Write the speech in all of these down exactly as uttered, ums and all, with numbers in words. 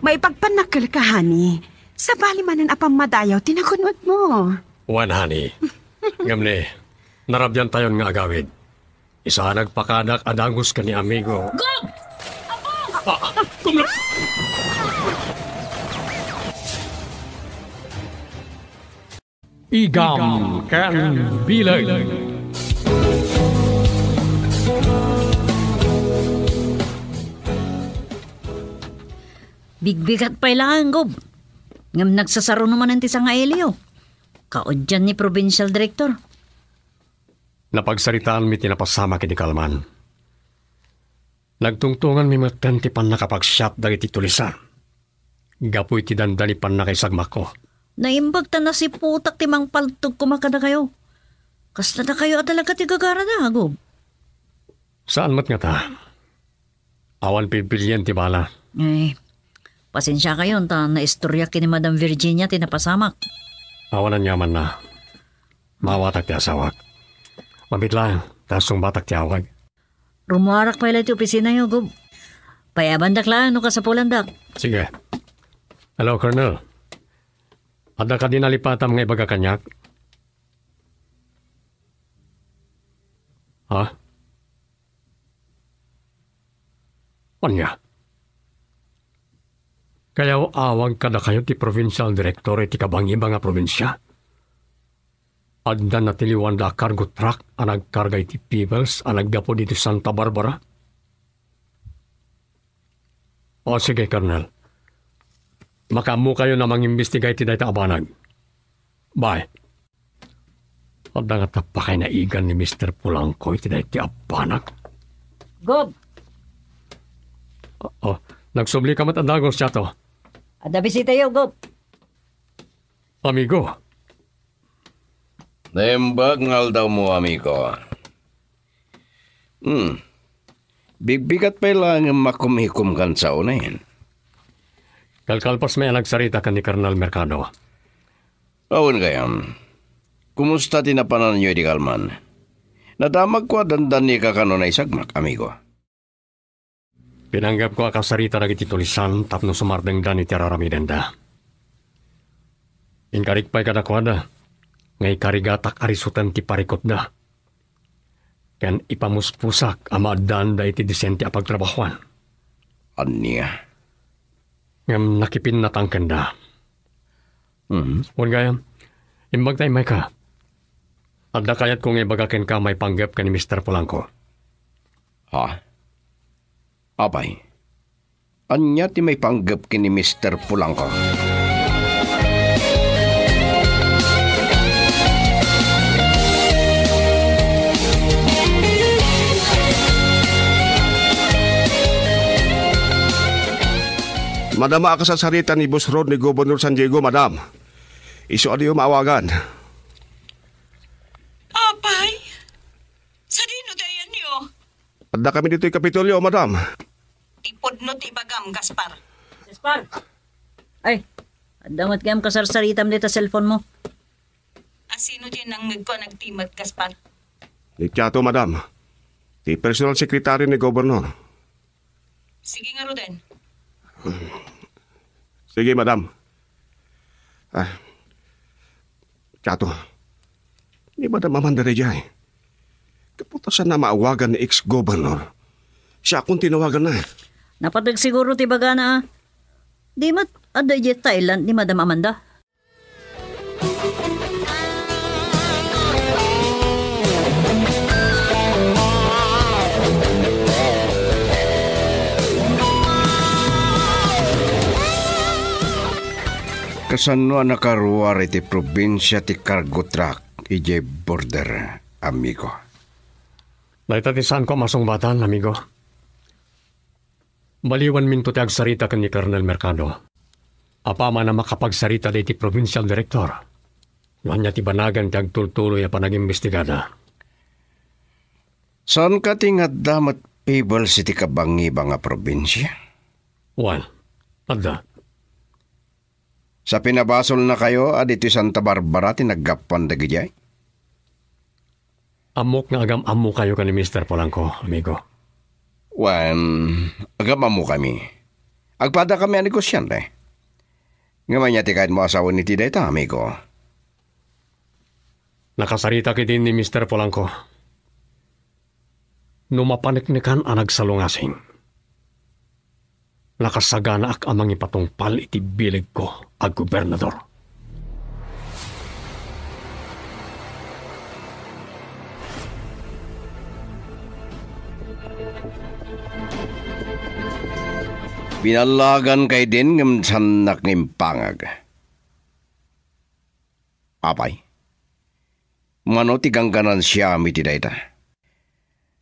Ipagpannakkelka, honey. Sabali manen a pammadayaw ti nagun-odmo. Wen, honey. Ngem ni, narabiantayon nga agawid. Isa a nagpakadak a dagus ken ni amigo. Gob! Apo! Ah, kumla- Igam ken Bileg. Bigbigat pay laeng, Gob. Ngem nagsasaruno manen ti sangailiyo. Kaudian ni Provincial Director. Napagsaritaanmi ti napasamak idi kalman. Nagtungtonganmi metten ti pannakapaksiat dagiti tulisan gapu iti dandani pannakaisagmakko. Naimbag ta nasiputak ti mangpaltog koma kadakayo. Kasla dakayo a talaga ti gagarada, Gob. Saan met ngata. Awan pilpilien ti bala. Eh, pasensiakayon ta naistoryak ken ni Madam Virginia ti napasamak. Awan aniamanna. Maawatak ti asawak. Mabiit laeng, ta sungbatak ti awag. Rummuarak pay la iti opisinayo, Gob. Payabandak laeng no kasapulandak. Sige. Hello, Colonel. Adda kadi nalipatam nga ibaga kaniak? Ha? Ania? Kayaw-awag kadakayo ti provincial director iti kabangiba nga probinsia? Adda natiliwanda a cargo truck a nagkarga iti Peebles a naggapu ditoy Santa Barbara? O, sige, Colonel. Makaammokayon a mangimbestiga iti dayta a banag. Bye. Adda ngata pakaynaigan ni Mister Polanco iti dayta a banag. Gob! O, nagsublika met a dagus, Chato. Adda bisitayo, Gob. Amigo. Naimbag nga aldawmo, amigo. Hmm. Bigbigat pay laeng a makumhikom kan sa unayen. Kalkalpas met a nagsarita ken ni Colonel Mercado. Awan gayam. Kumusta ti napananyo idi kalman? Nadamagko a dandani ka kano naisagmak, amigo. Pinanggepko a kasarita dagiti tulisan tapno sumardengdan iti ar-aramidenda. Inkarik pay kadakuada nga ikarigatak a risuten ti parikutda ken ipamuspusak a maaddaanda iti disente a pagtrabahoan. Ania? Ngem nakipinnatang kenda. Mhm. Wen gayam, imbagta imayka. Adda kayatko nga ibaga kenka maipanggep ken ni Mister Polanco. Ha? Apay, ania ti maipanggep ken ni Mister Polanco? Madama a kasarsarita ni Boss Rod ni Gobernador San Diego, madam. Isu a diyo maawagan. Apay? Sadino ti ayanyo? Adda kami ditoy Kapitolyo, madam. Ti pudno ti ibagam, Gaspar. Gaspar! Ay, adda met gayam kasarsaritam dita cellphone mo. Asino diay nangngegko a nagtimek, Gaspar? Ni Chato, madam. Ti personal secretary ni Gobernador. Sige ngaruden. Sige, madam. Ah, Chato, ni Madam Amanda daydiay. Gapu ta saan a maawagan ni ex-governor. Siakon ti nawaganna. Napateg siguro ti ibagana, a. Di met adda idiay Thailand ni Madam Amanda? Kasano a nakaruar iti probinsia ti cargo truck idiay border, amigo? Dayta ti saanko a masungbatan, amigo. Baliwanminto ti agsarita ken ni Colonel Mercado. Apaman a makapagsarita daydi provincial director, no ania ti banagan ti agtultuloy a panagimbestigada. Saanka ti ngadda met Peebles iti kabangiba nga probinsia? Wen, adda. Sa pinabasolnakayo a ditoy Santa Barbara ti naggapuan dagidiay? Ammok nga agam-ammokayo ken ni Mister Polanco, amigo. Wen, agam-ammokami. Agpadakami a negosiante. Ngem ania ti kayatmo a sawen iti dayta, amigo? Nakasaritak idin ni Mister Polanco. No mapaneknekan a nagsalungasing, nakasaganaak a mangipatungpal iti bilegko a gobernador. Binallaganka idin ngem saannak nga impangag. Apay, mano ti gangganansiam iti dayta?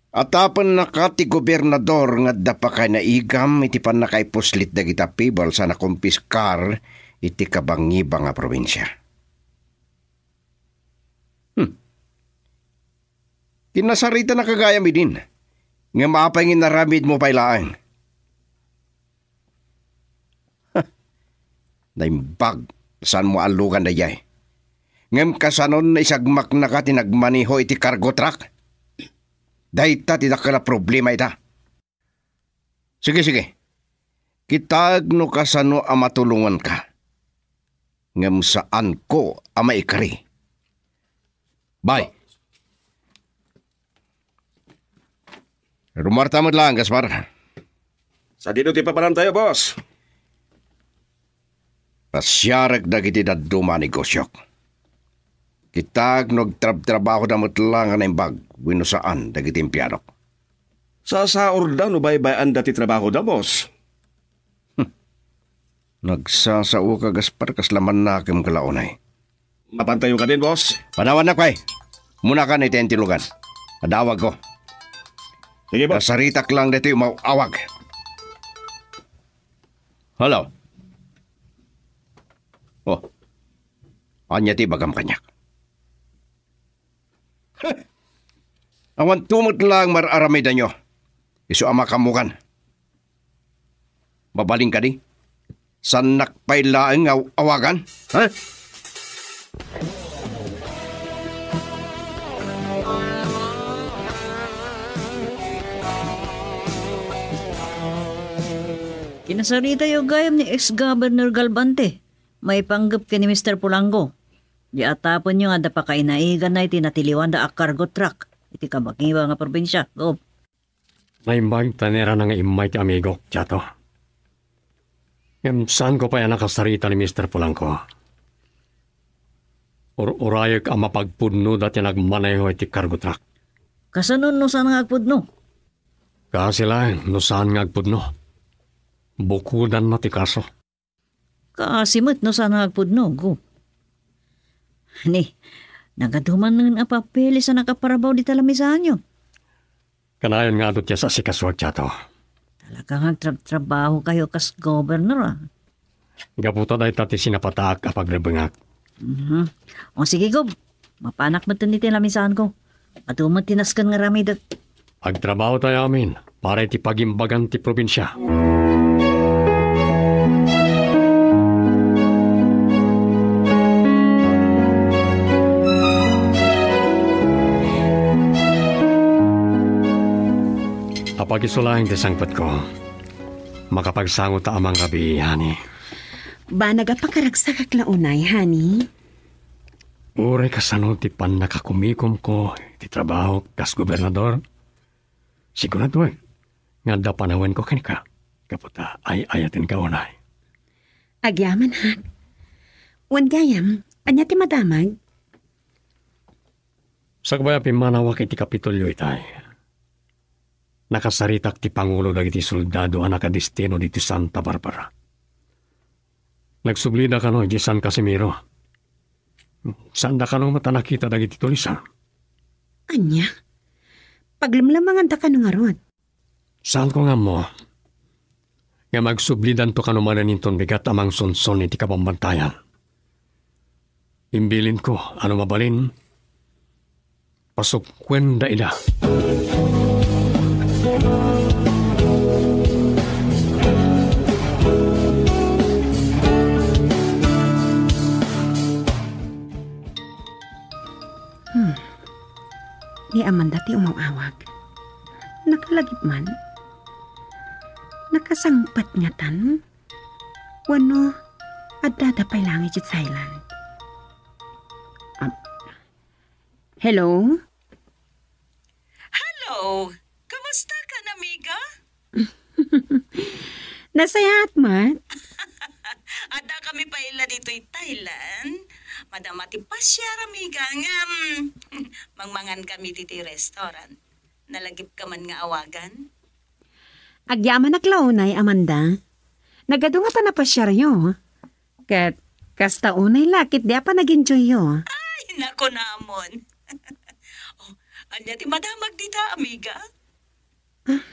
Atapennaka ti gobernador nga adda pakainaigam iti pannakaipuslit dagiti appeals a nakumpiskar iti kabangibang a probinsia. Hmm. Kinasaritanaka gayam idin. Ngem apay nga inaramidmo pay laeng? Naimbag, saanmo allogan daydiay. Ngem kasanon naisagmaknaka ti nagmaneho iti cargo truck? Dayta ti dakkel a problema ita. Sige, sige. Kitaek no kasano a matulonganka. Ngem saanko a maikari. Bye. Rumarta met laeng, Gaspar. Sadino ti papanantayo, boss? Pasiarek dagiti dadduma a negosiok. Kitaek no agtrabtrabahoda met laeng a naimbag wenno saan dagiti empleadok. Sasaorda no baybay-anda ti trabahoda, boss. Nagsasaoka, Gaspar, kasla mannakemka la unay. Mapantayo kadin, boss. Panawannak pay. Ummunakan iti intilogan. Adda awagko. Sige, boss. Kasaritak lang daytoy umaw-awag. Hello. Oh. Ania ti ibagam kaniak? Awanto met laeng mar-aramidanyo. Isu a makaammokan. Mabalin kadi? Saannak pay laeng nga aw-awagan? Ha? Kinasaritayo gayam ni ex-Governor Galvante. Maipanggep ken ni Mister Polanco. Di atapenyo nga adda pakainaigana iti natiliwanda a cargo truck iti kabangibang a probinsia, Gob. Naimbag ta nairana nga immay ti amigok, Chato. Ngem saanko pay a nakasarita ni Mister Polanco. Ur-urayek a mapagpudnoda ti nagmaneho iti cargo truck. Kasano no saan nga agpudno? Kaasi laeng no saan nga agpudno. Bukodanna ti kaso. Kaasi met no saan nga agpudno, Gob. Ni, nagadumanen a papeles a nakaparabaw dita lamisaanyo. Kanayon nga adu ti asikasoak, Chato. Talaga nga agtrabtrabahokayo kas gobernador, a. Gapu ta dayta ti sinapataak a pagrebengak. Mhm. O sige, Gob. Mapanak met iti lamisaanko. Adu met ti nasken nga aramidek. Agtrabahotayo amin para iti pagimbagan ti probinsia. Apag-isu laeng ti sangpetko. Makapagsango ta a mangrabii, honey. Banag a pakaragsakak la unay, honey. Uray kasano ti pannakakumikomko iti trabahok kas gobernador, siguradoek nga adda panawenko kenka gapu ta ay-ayatenka unay. Agyaman, hak. Wen gayam, ania ti madamag? Sakbay a pimmanawak iti Kapitolio itay, nakasaritak ti pangulo dagiti soldado a nakadestino ditoy Santa Barbara. Nagsublida kano idiay San Casimiro. Saanda kano met a nakita dagiti tulisan. Ania? Paglemlemanganda kano ngarud? Saanko nga ammo. Ngem agsublidanto kano manen inton bigat a mangsunson iti kabambantayan. Imbilinko a no mabalin, pasukkuenda ida. Hmm. Ni Amanda ti umaw-awag. Nakalagip man. Nakasangpet ngatan? Wenno, addada pay laeng idiay Thailand? Am, hello? Hello! Kumusta ka, amiga? Nasayaat met. Adda kami pay la ditoy Thailand. Madama ti pasiar, amiga, ngem mangmangan kami ditoy restaurant. Nalagipka man nga awagan? Agyamanak la unay, Amanda. Nagadu ngata napasiaryo. Ket kasta unay la ketdi a panag-enjoyyo. Ay, nakunamon. Oh, ania ti madamag dita, amiga? Ah,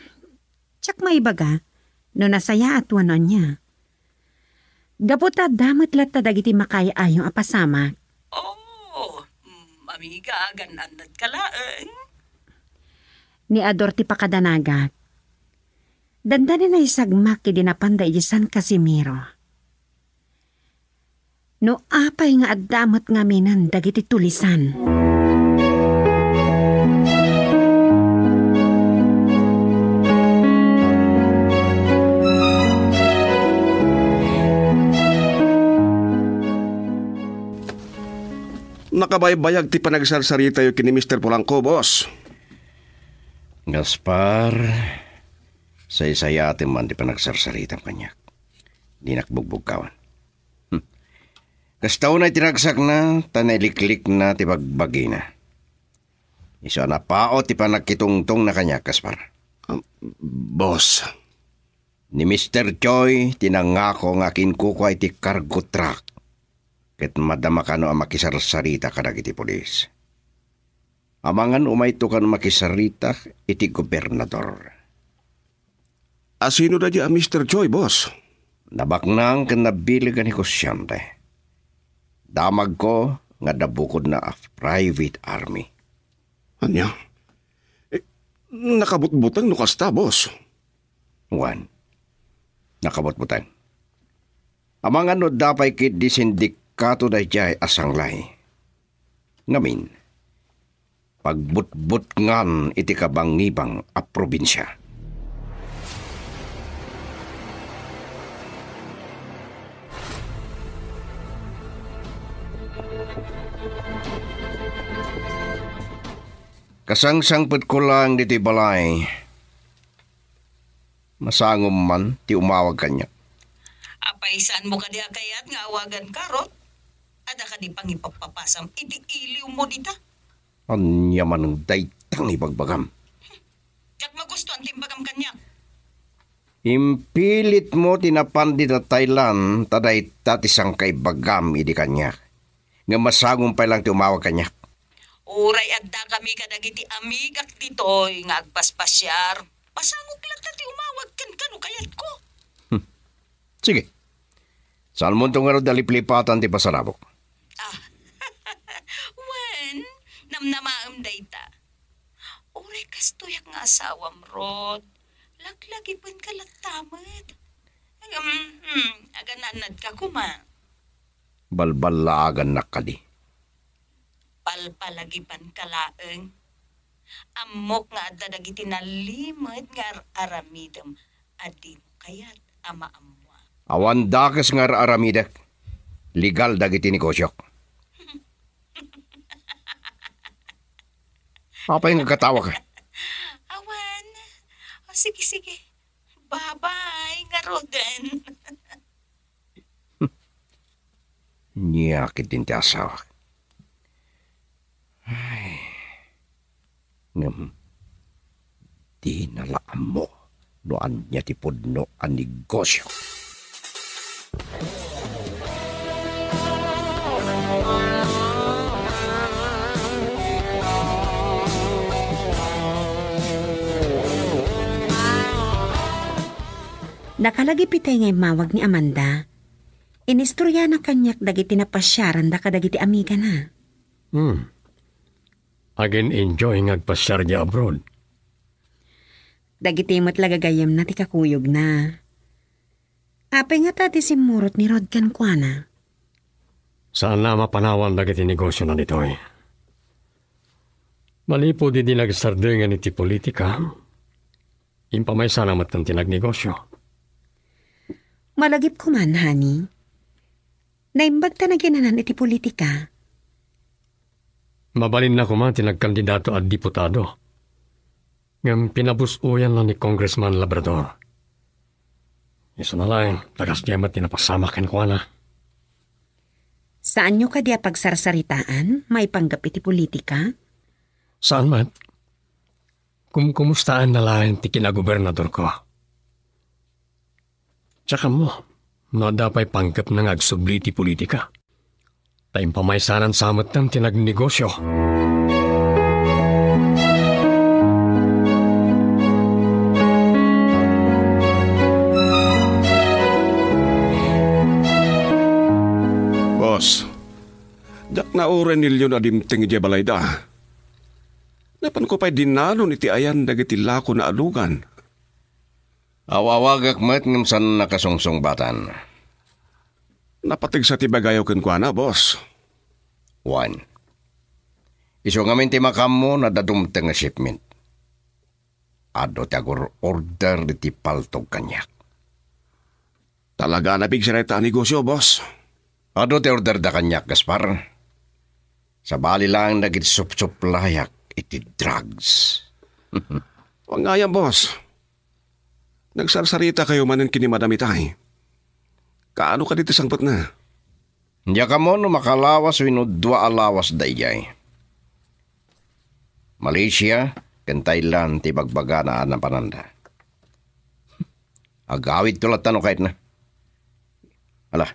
diak maibaga no nasayaat wenno ania. Gapu ta adda met latta dagiti makaay-ayo a pasamak. Oh, mm, amiga, agan-annadka laeng. Ni Ador ti pakadanagak. Dandani naisagmak idi napanda idiay San Casimiro. No apay nga adda met ngaminen dagiti tulisan? Nakabaybayag ti panagsarsaritayo ken ni Mister Polanco, boss. Gaspar, saysayaatem man ti panagsarsaritam kaniak. Dinak bugbugkawan. Hmm. Kasta unay ti ragsakna, ta nailiklikna ti bagbagina. Isu a napaut ti panagkitungtongna kaniak, Gaspar. Um, boss. Ni Mister Choi ti nangako nga kinkukua iti cargo truck ket madama kano a makisarsarita kadagiti pulis. Amangan umayto kano makisarita iti gobernador. Asino daydi a Mister Choi, boss? Nabaknang ken nabileg a negosiante. Damagko nga adda bukodna a private army. Ania? Eh, nakabutbuteng no kasta, boss? Wen, nakabutbuteng. Amangan no adda pay ketdi sindikato daydiay a sanglay. Ngamin, pagbutbutngan iti kabangibang a probinsia. Kasangsangpetko laeng ditoy balay. Masangom man ti umawag kaniak. Apay, saanmo kadi a kayat nga awaganka, Rod? Adda kadi pangipapapasam iti iliwmo dita? Ania man dayta nga ibagbagam? Diak magustuan ti imbagam kaniak. Impilitmo ti napan dita Thailand, ta dayta ti sangkaibagam idi kaniak. Ngem masangom pay laeng ti umawag kaniak. Uray addakami kadagiti amigak ditoy nga agpaspasiar, masangok latta ti umawag kenka no kayatko. Hmm. Sige. Saanmonto ngarud a liplipatan ti pasarabok? Ah. Wen, namnamaem dayta. Uray kastoyak nga asawam, Rod, laglagipenka latta met. Agam, hmm, agan-annadka koma. Balballaagannak kadi. Palpalagipanka laeng. Ammok nga adda dagiti nalimed nga ar-aramidem a dimo kayat a maammoak. Awan dakes nga ar-aramidek. Legal dagiti negosiok. Apay nga agkatawaka? Awan. O, sige, sige. Bye-bye, ngaruden. Nia ketdin ti asawak. Ay. Ngem, dina la ammo no ania ti pudno a negosio. Nakalagipitay nga immawag ni Amanda. Inistoriana kaniak dagiti napasiaranda kadagiti amigana. Hmm. Agin-enjoy nga agpasiar diay abroad. Dagiti met la gagayyemna ti kakuyogna. Apay ngata ti simmurot ni Rod kenkuana? Saanna a mapanawan dagiti negosiona ditoy. Manipud idi nagsardengen iti politika, impamaysana metten ti nagnegosio. Malagipko man, honey. Naimbag ta naginanan iti politika. Mabalinna koma ti nagkandidato a diputado. Ngem pinabus-oyanna ni Congressman Labrador. Isuna laeng, ta kasdiay met ti napasamak kenkuana. Saanyo kadi a pagsarsaritaan maipanggep iti politika? Saan met. Kumkumustaanna laeng ti kinagobernadorko. Diak ammo no adda pay panggepna nga agsubli iti politika. Ta impamaysanan sa metten ti nagnegosio. Boss, diak nauray ni Leon a dimteng idiay balayda. Napanko pay dinanon iti ayan dagiti lakona a lugan. Aw-awagak met ngem saan nakasungsungbatan. Napategsa ti bagayo kenkuana, boss. Wen. Isu ngamin ti makammo no adda dumteng nga shipment. Adu ti agur-order iti paltog kaniak. Talaga a napigsarita a negosio, boss. Adu ti orderda kaniak, Gaspar. Sabali laeng dagiti supsuplayak iti drugs. Wen gayam, boss. Nagsarsarita kayo manen ken ni Madam itay. Kaano kadi ti sangpetna? Diak ammo no makalawas wenno dua a lawas daydiay. Malaysia ken Thailand ti ibagbagana a napananda. Agawidto latta no kayatna. Ala,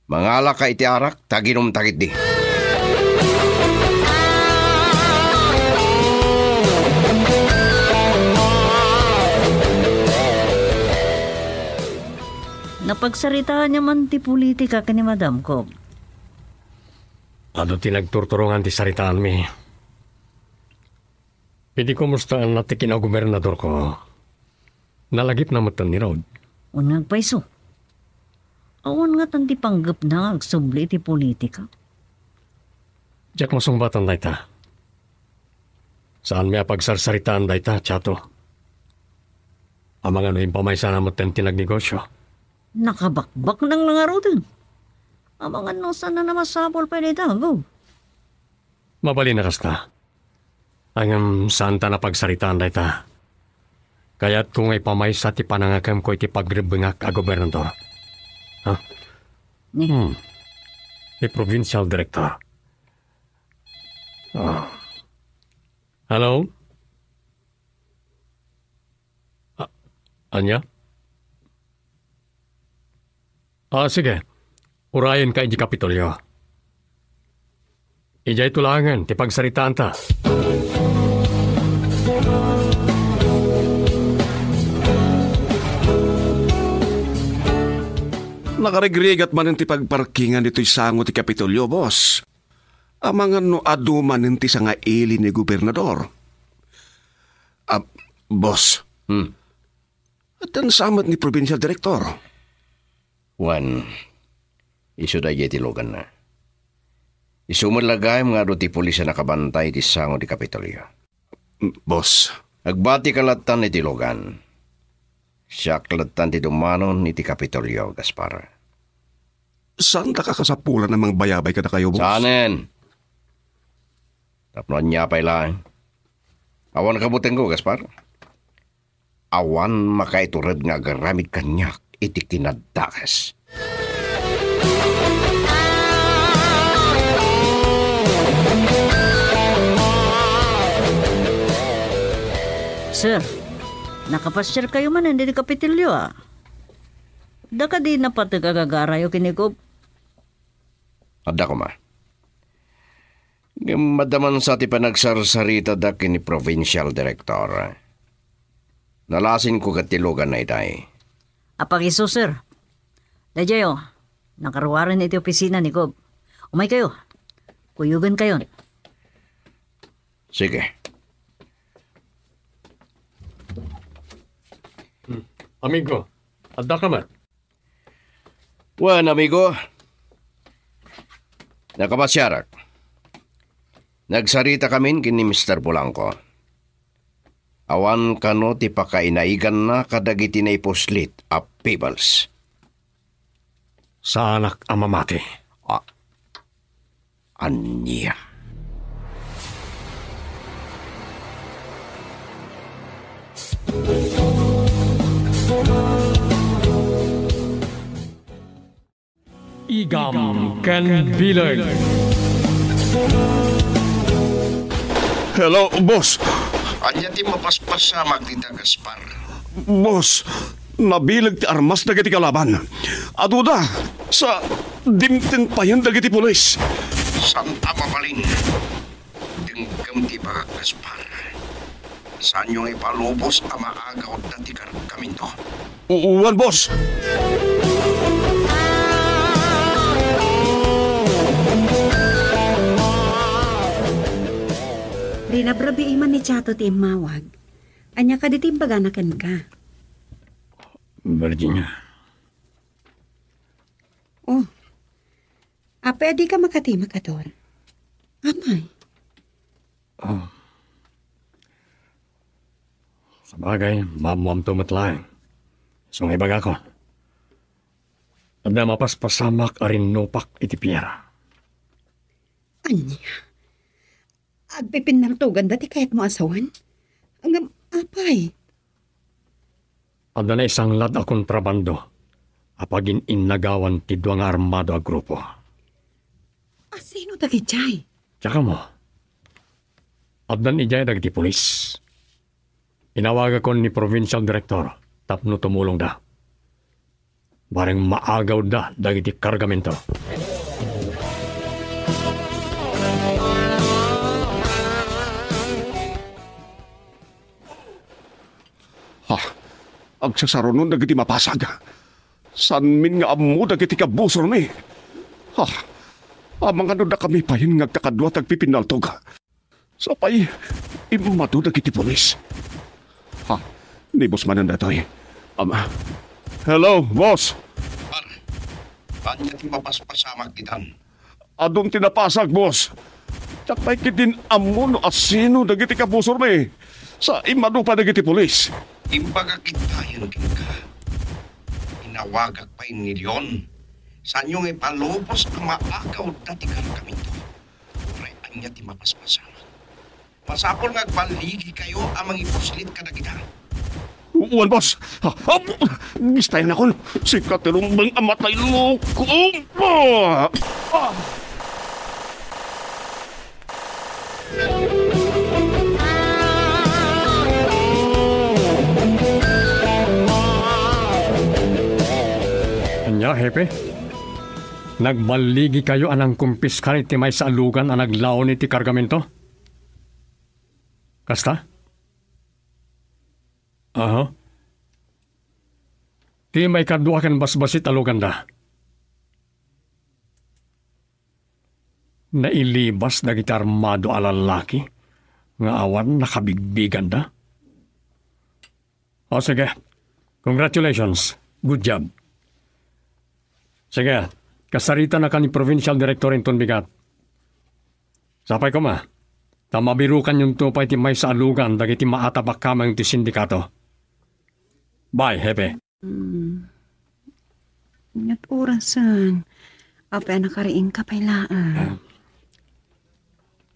mangalaka iti arak, ta aginumta ketdi. Napagsaritaanyo man ti politika ken ni Madam, Gob? Adu ti nagturturongan ti saritaanmi. Idi kumustaanna ti kinagobernadorko, nalagipna metten ni Rod. Wen nga agpayso. Awan ngatan ti panggepna nga agsubli iti politika. Diak masungbatan dayta. Saanmi a pagsarsaritaan dayta, Chato. Amangan no impamaysana metten ti nagnegosio. Nakabakbaknang na ngaruden. Amangan no saan a masapul pay dayta, Gob. Mabalin a kasta. Ngem saanta a pagsaritaan dayta. Kayatko nga ipamaysa ti panangakemko iti pagrebbengak a gobernador. Ha? Ni? Hmm. Ni provincial director. Ah. Hello? A-, ania? Ah, sige. Urayenka idiay Kapitolyo. Idiay tulangen ti pagsaritaanta. Nakarigrigat manen ti pagparkingan ditoy sango ti Kapitolyo, boss. Amangan no adu manen ti sangaili ni gobernador. Ah, boss. Hmm. Addan sa met ni provincial director. Wen, isu daydiay ti luganna. Isu met la gayam nga adu ti pulis a nakabantay iti sango ti Kapitolyo. Mm, boss. Agbatika lattan iti lugan. Siak lattan ti dumanon iti Kapitolyo, Gaspar. Saanta a kasapulan a mangbayabay kadakayo, boss? Saanen. Tapno ania pay laeng. Awan kabutengko, Gaspar. Awan makaitured nga agaramid kaniak iti kinadakes. Sir, nakapasiarkayo manen iti Kapitolyo, a? Adda kadi napateg a gagarayo ken ni Gob? Adda koma. Ngem maddaman sa ti panagsarsaritada ken ni provincial director. Nalasinko ket ti luganna itay. Apag isu, sir. Daydiayo, nakaruaren iti opisina ni Gob. Umaykayo. Kuyogenkayon. Sige. Hmm. Amigo, adda ka met? Wen, amigo. Nakapasiarak. Nagsaritakamin ken ni Mister Polanco. Awan kano ti pakainaiganna kadagiti naipuslit a Peebles. Saanak a mamati. A-, ania? Igam ken bileg. Hello, boss. Ania ti mapaspasamak dita, Gaspar? Boss, nabileg ti armas dagiti kalaban. Aduda, sa dimteng payen dagiti pulis. Santa mabalin. Denggem ti ibagak, Gaspar. Saanyo nga ipalubos a maagawda ti kargamento. Wen, boss. Rinabrabii man ni Chato ti immawag. Ania kadi ti imbagana kenka? Virginia. Oh. Apay a dika makatimek, Ador? Apay? Oh. Sabagay, maammoamto met laeng. Isu nga ibagako, adda mapaspasamak a rinnupak iti pier. Ania? Agpipinnaltoganda ti kayatmo a sawen? Ngem apay? Adda naisanglad a kontrabando a pagin-innagawan ti dua nga armado a grupo. A sino dagidiay? Diak ammo. Addan idiay dagiti pulis. Inawagakon ni Provincial Director tapno tumulongda. Bareng maagawda dagiti kargamento. Ha, agsasarunon dagiti mapasag. Saanmin nga ammo dagiti kabusormi. Ha, amangan no dakami payen nga agkakadua ti agpipinnaltog. Sapay, immadu dagiti pulis. Ha, ni boss manen daytoy. Ama. Hello, boss. Par, ania ti mapaspasamak ditan? Adun ti napasag, boss. Diak pay ketdin ammo no asino dagiti kabusormi. Sa immadu pay dagiti pulis. Imbagak itayen kenka. Inawagak pay ni Leon. Saanyo nga ipalubos a maagawda ti kargamento. Uray ania ti mapaspasamak. Masapul nga agballigikayo a mangipuslit kadagita. Wen, boss. Ah, ah, bistayanakon. Sika ti rumbeng a matay loko. Ah! Ah! Ania, Hepe? Nagballigikayo a nangkumpiskar iti maysa a lugan a naglaon iti kargamento? Kasta? Aha. Ti maikadua ken basbassit a luganda. Nailibas dagiti armado a lallaki nga awan nakabigbiganda. O, sige. Congratulations. Good job. Sige, kasaritana ken ni Provincial Director inton bigat. Sapay koma, ta mabirukanyonto pay ti maysa a lugan dagiti maatap a kameng ti sindikato. Bye, Hepe. Hmm. Ingat orasen. Apay a nakariingka pay laeng? Ah.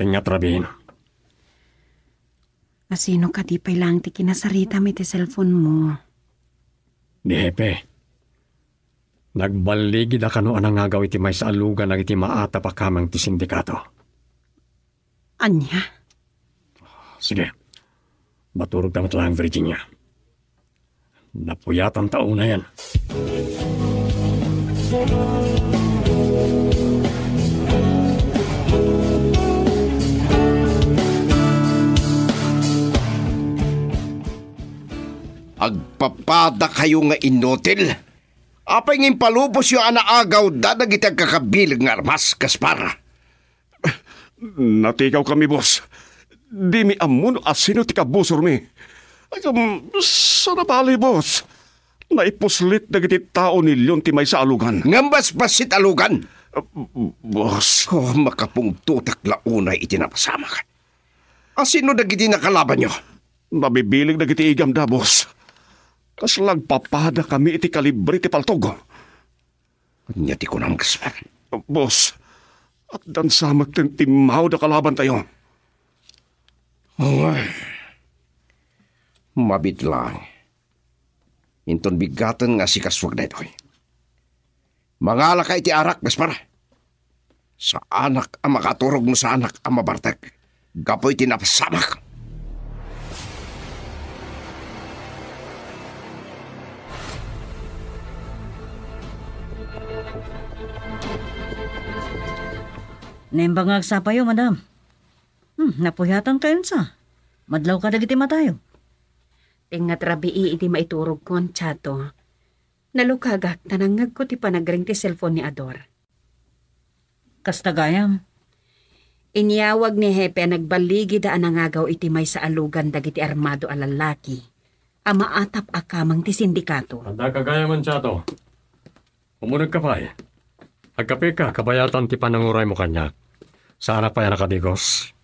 Ingat rabiin. Asino kadi pay laeng ti kinasaritam iti cellphone mo? Ni Hepe. Nagballigida kano a nangagaw iti maysa a lugan dagiti maatap a kameng ti sindikato. Ania? Sige. Maturogta met laeng, Virginia. Napuyatanta unayen. Agpapadakayo nga inutil. Apay nga impalubosyo a naagawda dagiti agkakabileg nga armas, Gaspar? Natikawkami, boss. Dimi ammo no asino ti kabusormi. Ay, um, sana bali, boss. Naipuslit dagiti tao ni Leon ti maysa a lugan. Ngem basbassit a lugan? Uh, boss. Oh, makapungtotak la unay iti napasamak. Asino dagiti nakalabanyo? Nabibileg dagiti igamda, boss. Kasla agpapadakami iti kalibre ti paltog. Ania ti kunam, Gaspar? Boss, addan sa met ti timmawda kalabantayo. Ay, mabit lang. Inton bigaten nga asikasuek daytoy. Mangalaka iti arak, Gaspar. Saanak a makaturog no saanak a mabartek gapu iti napasamak. Naimbag nga agsapayo, madam. Hmm, napuyatan kayon sa. Madlaw ka dagiti matayo. Ti ngarud rabii iti maiturogkon, Chato. Nalukagak ta nangngegko ti panagring ti cellphone ni Ador. Kasta gayam. Inyawag ni Hepe a nagballigida a nangagaw iti maysa a lugan dagiti armado a lallaki a maatap a kameng ti sindikato. Adda ka gayam, Chato. Umunegka pay. Agkapeka, kabayatan ti pananguraymo kaniak. Saanak pay a nakadigos.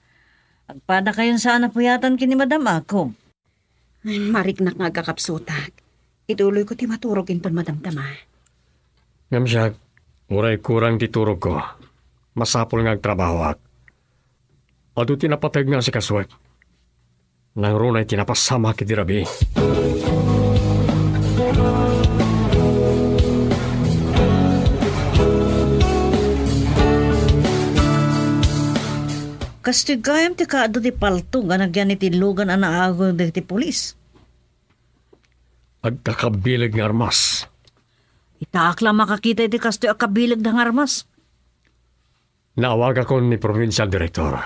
Agpada kayon sa a napuyatan ken ni Madam Ako. Ay, mariknak nga agkakapsutak. Ituloyko ti maturog inton madamdama. Ngem siak, uray kurang ti turogko, masapul nga agtrabahoak. Adu ti napateg nga asikasuek. Nangruna iti napasamak iti rabii. Kastoy gayam ti kaadu ti paltog a nagyan iti lugan a naagaw dagiti pulis. Agkakabileg nga armas. Itaak la makakita iti kastoy a kabilegda nga armas. Naawagakon ni Provincial Director.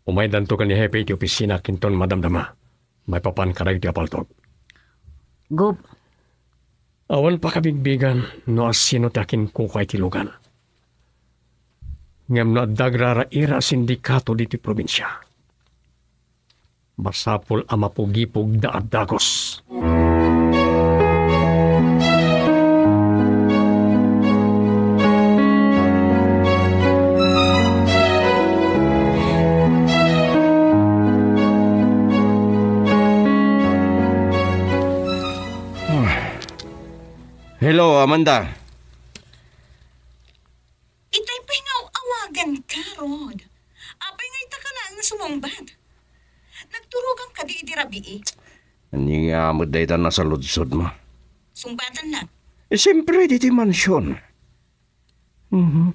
Umaydanto ken ni Hepe iti opisina inton madamdama maipapan kadagiti a paltog. Gop. Awan pakabigbigan no asino ti akinkukua iti lugan. Ngem no adda agraraira a sindikato ditoy probinsia, masapul a mapugipugda a dagus. Hello, Amanda. Itay pay nga awagan ka, Rod. Apay nga ita ka laeng nga sumungbat? Nagturogan kadi idi rabii? Ania nga met dayta nasaludsodmo? Sungbatan na. Eh, siyempre, ditoy mansion. Mhm.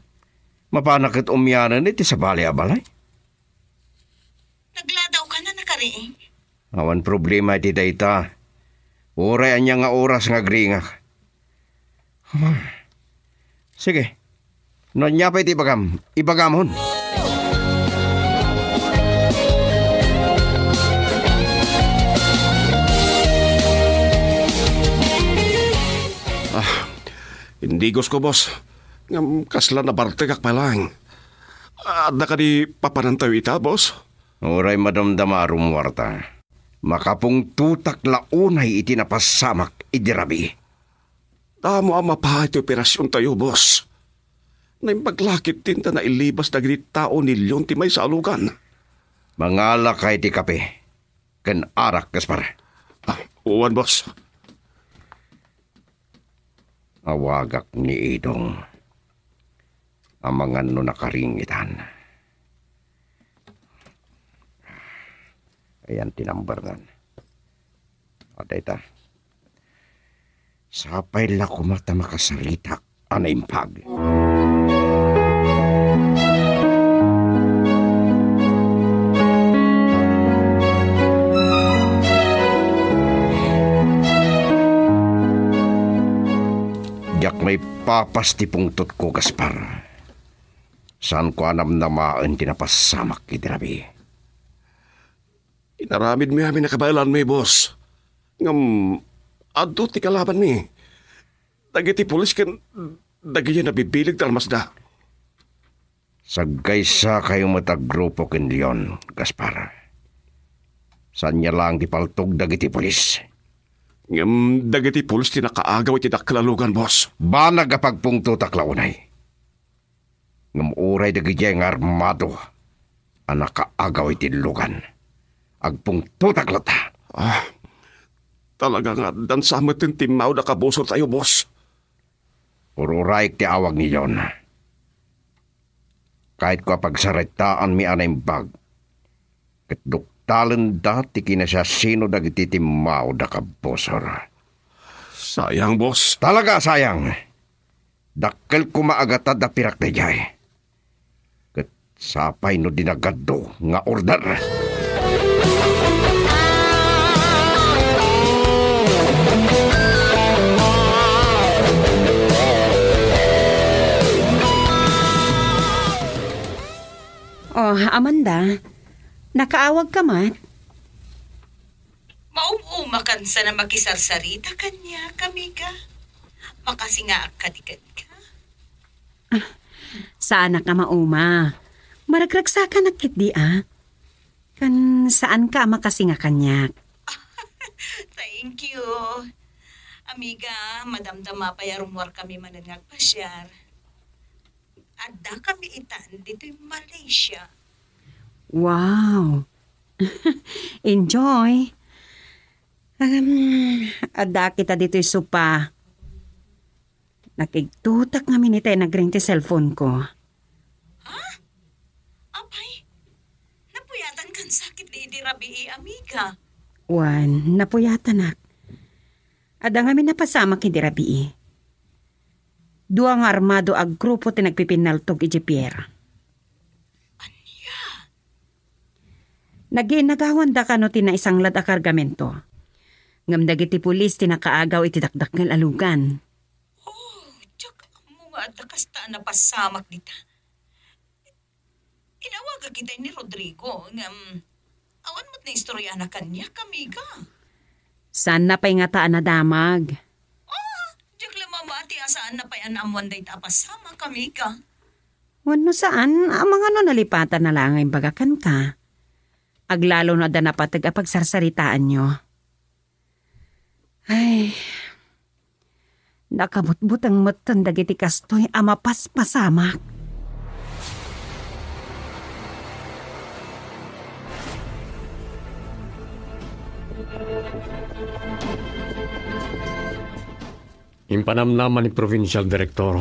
Mapanak ket umianen iti sabali a balay. Nagladaw ka na, nakariing. Awan problema iti dayta. Uray ania nga oras nga agriingak. Sige. No ania pay ti ibagam, ibagamon. Ah, indigosko, boss. Ngem kasla nabartekak pay laeng. Adda kadi papanantayo ita, boss? Uray madamdama a rumuarta, makapungtotak la unay iti napasamak idi rabii. Damo a mapaay ti operasiontayo, boss. Naimbag la ketdin ta nailibas dagiti tao ni Leon ti maysa a lugan. Mangalaka iti kape ken arak, Gaspar. Ah, uwan, boss. Awagak ni Idong. Amangan no nakaringitan. Ayan ti number nan. O, dayta. Sapay la koma ta makasaritak a naimbag. Diak maipapas ti pungtotko, Gaspar. Saanko a namnamaen ti napasamak idi rabii. Inaramidmi amin a kabaelanmi, boss. Ngem, adu ti kalabanmi. Dagiti pulis ken dagiti nabibileg ti armasda. Saggaysakayo met a grupo ken Leon, Gaspar. Saanna laeng ti paltog dagiti pulis. Ngem dagiti pulis ti nakaagaw iti dakkel a lugan, boss. Banag a pagpungtotak la unay. Ngem uray dagidiay nga armado a nakaagaw iti lugan, agpungtotak latta. Ah, talaga nga addan sa met ti timmawda a kabusortayo, boss. Ururayek ti awag ni John. Kayatko a pagsaritaanmi a naimbag ket duktalenda ti kinasiasino dagiti timmao da kabbusor. Sayang, boss. Talaga sayang. Dakkel koma a gatad a pirak daydiay. Ket sapay no di nagaddo nga order. Oh, Amanda, nakaawag ka met? Maum-umakan sana makisarsarita kaniak, amiga. Makasingaak kadi kenka? Saanak a mauma. Maragragsakanak ketdi a. Ken saanka a makasinga kaniak. Thank you. Amiga, madamdama pay a rummuarkami manen nga agpasiar. Adda kami itan ditoy Malaysia. Wow! Enjoy! Um, adda kita ditoy sopa. Nakigtutak ngamin itay nagring ti cellphone ko. Ha? Apay, napuyatan kan sakit di idi rabii, amiga? Wen, napuyatanak. Adda ngamin napasamak idi rabii. Dua nga armado a grupo ti nagpipinnaltog iti pier. Ania? Nagiinnagawanda kano ti naisanglad a kargamento. Ngem dagiti pulis ti nakaagaw iti dakdakkel a lugan. Oh, diak ammo nga adda kasta a napasamak dita. Inawagak itay ni Rodrigo, ngem awan met naistoryanak kaniak, amiga. Saanna pay ngata a nadamag? Oh, diak la mamati a saanna pay a naammoan dayta a pasamak, amiga. Wenno saan, amangan no nalipatanna la nga imbaga kenka. Aglalo no adda napateg a pagsarsaritaanyo. Ay, nakabutbuteng metten dagiti kastoy a mapaspasamak. Impanamnama ni Provincial Director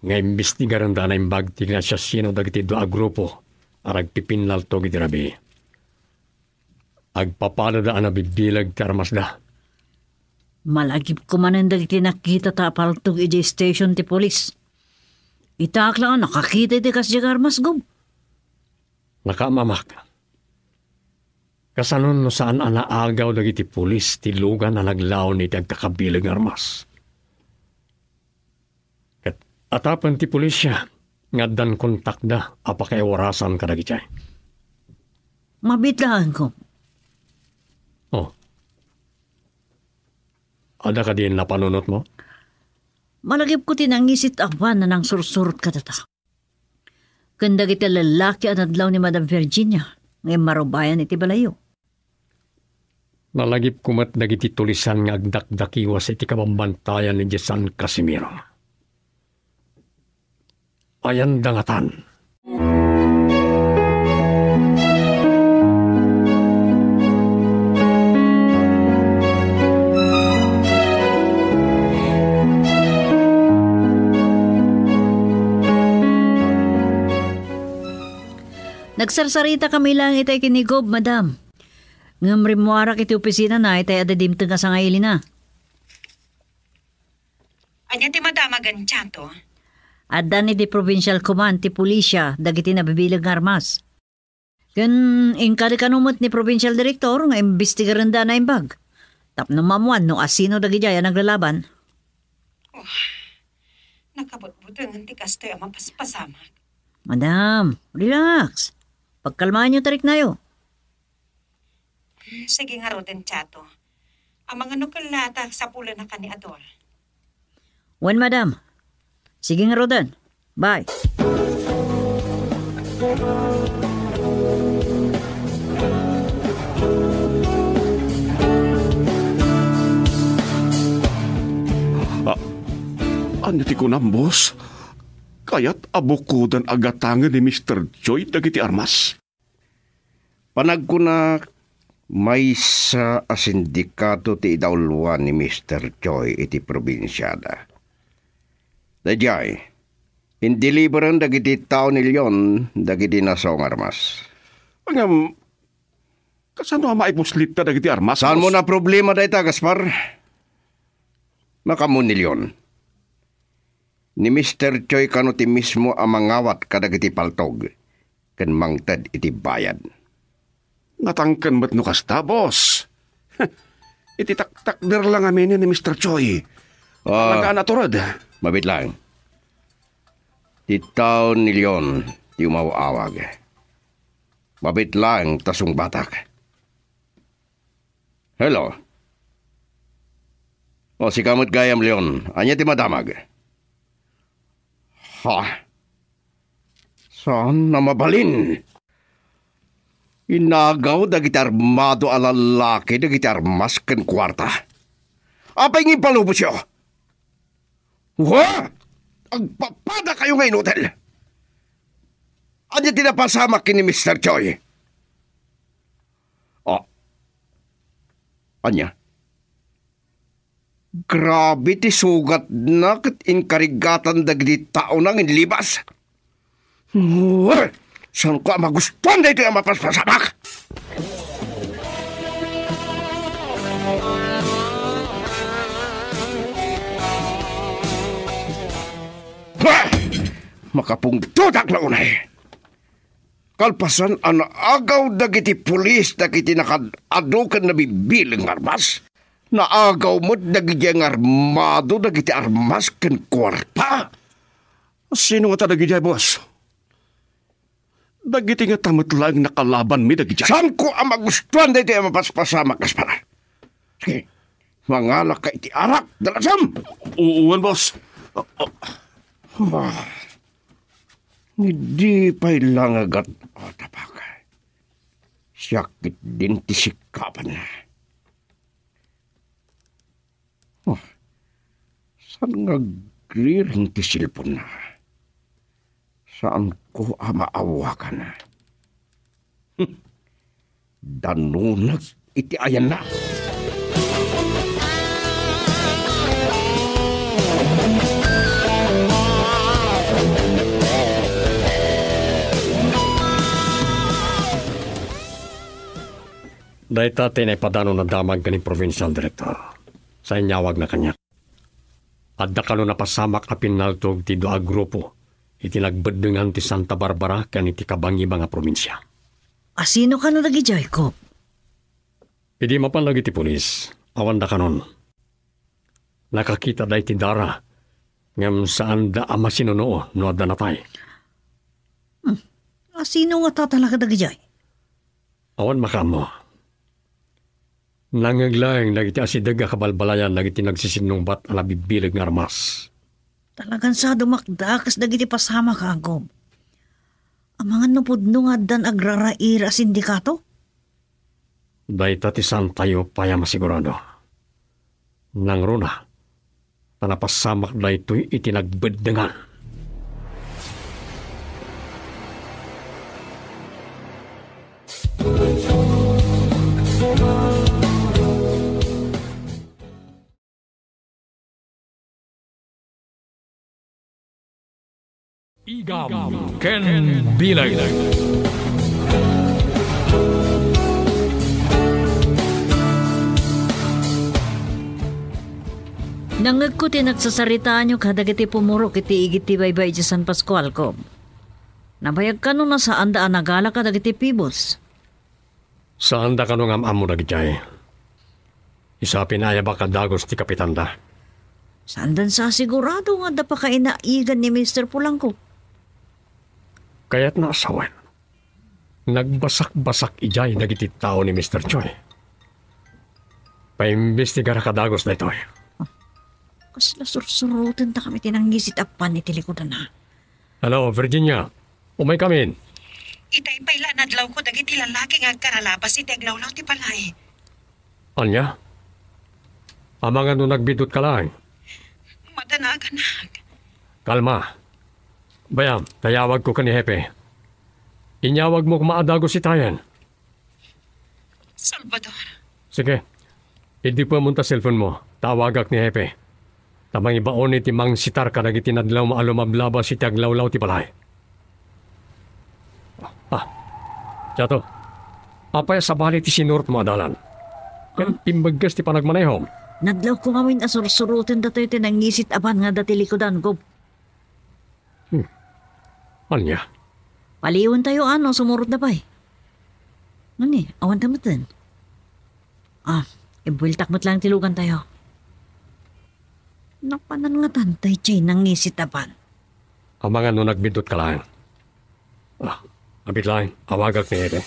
nga imbestigarenda a naimbag ti kinasiasino dagiti dua a grupo a nagpipinnaltog iti rabii. Agpapadada a nabibileg ti armasda. Malagipko manen dagiti nakitata a paltog idiay station ti pulis. Itaak la a nakakita iti kasdiay nga armas, Gob. Nakaamamak. Kasano no saan a naagaw dagiti pulis ti lugan a naglaon iti agkakabileg nga armas? Ket atapen ti pulisya nga addan kontakda a pakaiwarasan kadagiti. Mabiit laeng, Gob. Oh. Adda kadi napanunotmo? Malagipko ti nangisit a van a nangsursurot kadata. Ken dagiti lallaki a nadlaw ni Madam Virginia nga immarubayan iti balayyo. Nalagipko met dagiti tulisan nga agdakdakiwas iti kabambantayan idiay San Casimiro. Ayanda ngatan. Nagsarsaritakami laeng itay ken ni Gob, madam. Ngem rimmuarak iti opisinana itay adda dimteng a sangailina. Ania ti madamagen, Chato? Addan iti provincial command ti pulisya dagiti nabibileg nga armas. Ken inkari kano met ni provincial director nga imbestigarenda a naimbag tapno maammoan no asino dagidiay a naglalaban. Oh, nakabutbutengen ti kastoy a mapaspasamak. Madam, relax. Pagkalmaanyo ti riknayo. Hmm, sige ngaruden, Chato. Amangan no ket la ta sapulennak ni Ador. Wen, madam. Sige ngaruden. Bye. Ah, ania ti kunam, boss? Kayat a bukoden a gatangen ni Mister Joy dagiti armas? Panagkunak, maysa a sindikato ti idauloan ni Mister Choi iti probinsiada. Daydiay, indeliberen dagiti tao ni Leon dagiti nasao nga armas. Ngem, kasano a maipuslitta dagiti armas, Saanmo boss? Naproblema dayta, Gaspar? Makaammo ni Leon. Ni Mister Choi kano ti mismo a mangawat kadagiti paltog ken mangted iti bayad. Natangken met no kasta, boss. Iti taktakder la ngamin ni Mister Choi. Ah, Talaga a natured. Mabit lang. Ti tao ni Leon ti umaw-awag. Mabit lang ta sungbatak. Hello? O, sika met gayam, Leon. Ania ti madamag? Ha? Saan a mabalin? Inagaw dagiti armado a lallaki dagiti armas ken kuarta. Apay nga impalubosyo? Wa! Agpapadakayo nga inutil! Ania ti napasamak ken ni Mister Choi? Ah. Ania? Grabe ti sugatna ket inkarigatan dagiti taona nga inlibas. Uy! Saanko a magustuan daytoy a mapaspasamak? Bah! Makapungtotak la unay. Kalpasan a naagaw dagiti pulis dagiti nakaad-adu ken nabibileg nga armas, naagaw met dagidiay nga armado dagiti armas ken kuarta. Sino ngata dagidiay, boss? Dagiti ngata met laeng nakalabanmi dagidiay. Saanko a magustuan daytoy a mapaspasamak, Gaspar. Sige, mangalaka iti arak, dalasam! Uwan, boss. Ah, ah. Ah. Idi pay la nga gat-, ah, tabak. Siak ketdin ti sikkabanna. Ah, saan nga agriring ti cellphone-na? Saanko a maawagan? Hmm. Danunek iti ayanna. Dayta ti naipadano a damag ken ni Provincial Director. Sa inyawagna kaniak. Adda kano napasamak a pinnaltog ti dua a grupo iti nagbeddengan ti Santa Barbara ken iti kabangiba nga probinsia. Asino kano dagidiay, Kop? Idi mapan dagiti pulis, awanda kanon. Nakakitada iti dara, ngem saanda a masinuno no adda natay. Hmm. Asino ngata talaga dagidiay? Awan makaammo. Nangngeg laeng dagiti asideg a kabalbalayan dagiti nagsisinnungbat a nabibileg nga armas. Talagan sa dumakdakas dagiti pasamak, Kop. Amangan no pudno nga addan agrarair a sindikato? Dayta ti saantayo pay a masigurado. Nangruna, ta napasamak daytoy iti nagbeddengan. Igam ken Bileg. Nangngegko ti nagsasaritaanyo kadagiti pumurok iti igid ti baybay idiay San Pascual, Kop. Nabayag kano a saanda a nagala kadagiti pibos. Saanda kano nga am-ammo dagijay. Isapin a ayabak a dagus ti kapitanda. Saandan sa sigurado nga adda pakainaigan ni Mister Polanco. Kayatna a sawen. Nagbasak-basak idiay dagiti tao ni Mister Choi. Paimbestigarak a dagus daytoy. Kasla sursurotenta kami ti nangisit a pan iti likudanna. Hello, Virginia. Umaykamin. Itay pay la a nadlawko dagiti lalaki nga agkaralabas iti aglawlaw ti balay. Ania? Amangan no nagbidutka laeng? Madanaganak. Kalma. Bayam, ta iyawagko ken ni Hepe. Inyawagmo koma a dagus itayen. Salvador. Sige. Iddipemon ta cellphone mo. Tawagak ni Hepe. Ta mangibaon iti mangsitar kadagiti nadlawmo a lumablabas iti aglawlaw ti balay. Ah, Chato, apay a sabali ti sinurotmo a dalan? Ket imbaggas ti panagmanehom. Nadlawko ngamin a sursuroten datoy ti nangisit a ban nga adda ti likudan, Gob. Hmm. Ania? Paliwentayo, a, no sumurotda pay. Ngani, awan ta metten. Ah, ibueltak met laeng ti lugantayo. Napanan ngatan daydiay nangisit a ban. Amangan no nagbiddut ka laeng. Ah, abit laeng, awagak ni Ede.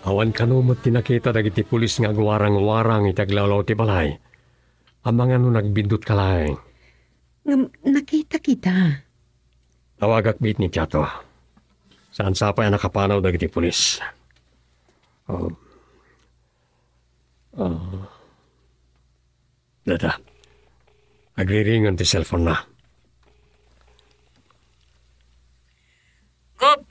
Awan kano met ti nakita dagiti pulis nga agwarang-warang iti aglawlaw ti balay. Amangan no nagbiddut ka laeng. Ngem nakita kita. Awagak met ni Chato. Saan sapay a nakapanaw dagiti pulis. Oh. Oh. Data. Agriringon ti cellphone na. Gob,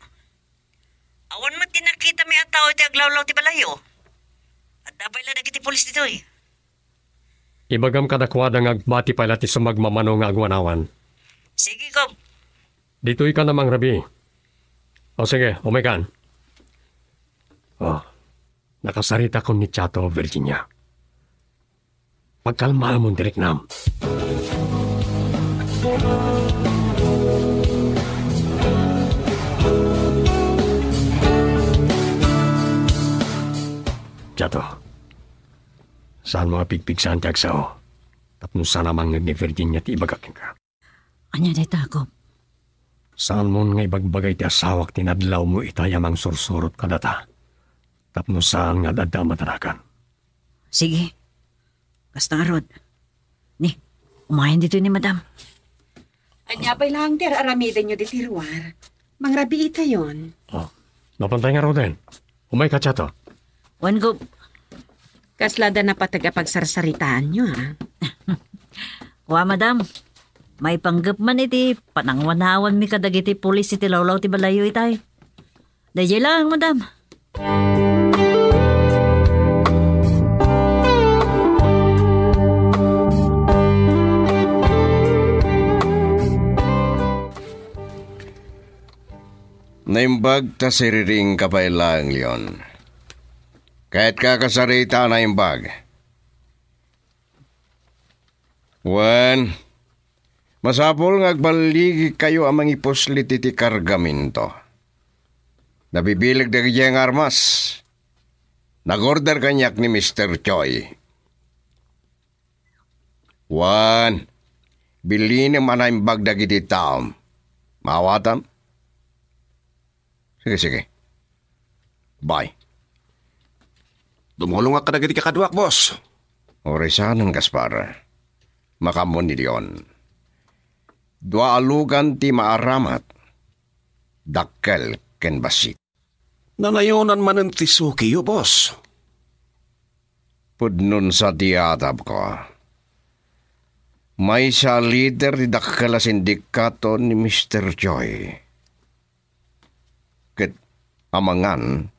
awan met ti nakitami a tao iti aglawlaw ti balayyo. Adda pay la dagiti pulis ditoy. Ibagam kadakuada nga agbati pay la ti sumagmamano nga agwanawan. Sige, Gob. Ditoy ka na mangrabii. O sige, umaykan. Oh, nakasaritakon ni Chato, Virginia. Pagkalmaamon ti riknam. Chato, saanmo a pigpigsaan ti agsao tapno saan a mangngeg ni Virginia ti ibagak kenka. Ania dayta, Gob? Saanmon nga ibagbaga iti asawak ti nadlawmo itay a mangsursurot kadata tapno saan nga ad-adda a madanagan. Sige. Kasta ngarud. Ni, umayen ditoy ni Madam. Ania pay laeng ti ar-aramidenyo ditoy ruar? Mangrabiitayon. Oh, napan tay ngaruden? Umayka, Chato. Wen, Gob. Kasla adda napateg a pagsarsaritaanyo, a? Kua, Madam. Maipanggep man iti panangwanawanmi kadagiti pulis iti lawlaw ti balayyo itay. Daydiay laeng, Madam. Naimbag ta siriring ka pay laeng, Leon. Kayatka a kasarita a naimbag. Wen, masapul nga agballigikayo a mangipuslit iti kargamento. Nabibileg dagiti nga armas. Nag-order kaniak ni Mister Choi. Wen, bilinem a naimbag dagiti taom. Maawatam? Sige, sige. Bye. Dumulongak kadagiti kakaduak, boss. Uray saanen, Gaspar. Makaammo ni Leon. Dua a lugan ti maaramat. Dakkel ken bassit. Nanayonan manen ti sukiyo, boss. Pudnon sa ti atabko. Maysa a lider ti dakkel a sindikato ni Mister Choi. Ket amangan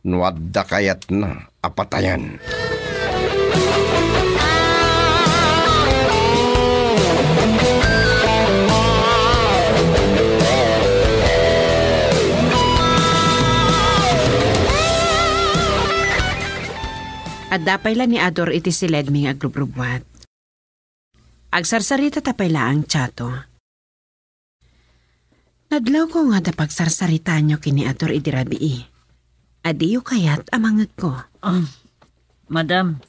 no adda kayatna a patayen. Adda pay la ni Ador iti siledmi nga agrubrubbuat. Agsarsaritata pay laeng, Chato. Nadlawko nga adda pagsarsaritaanyo ken ni Ador idi rabii. Adiyo kayat a mangngegko. Ah, Madam.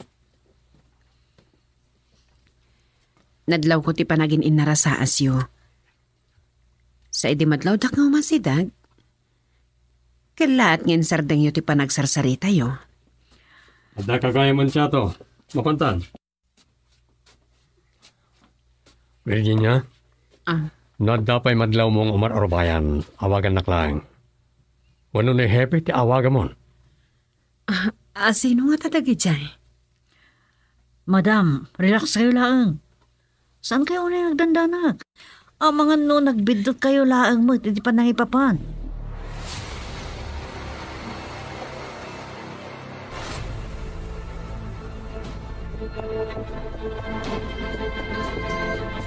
Nadlawko ti panagin-innarasaasyo. Sa idi madlawdak nga umasideg, kellaat nga insardengyo ti panagsarsaritayo. Adda kagayam, Chato. Mapantan. Virginia? Ah. No adda pay madlawmo nga umar-arubayan, awagannak laeng. Wenno ni Hepe ti awagamon? Ah, ah, sino ngata dagidiay? Madam, relax kayo laeng. Saan kayo unay nagdandanak? Amangan no nagbiddut kayo laeng met iti panangipapan.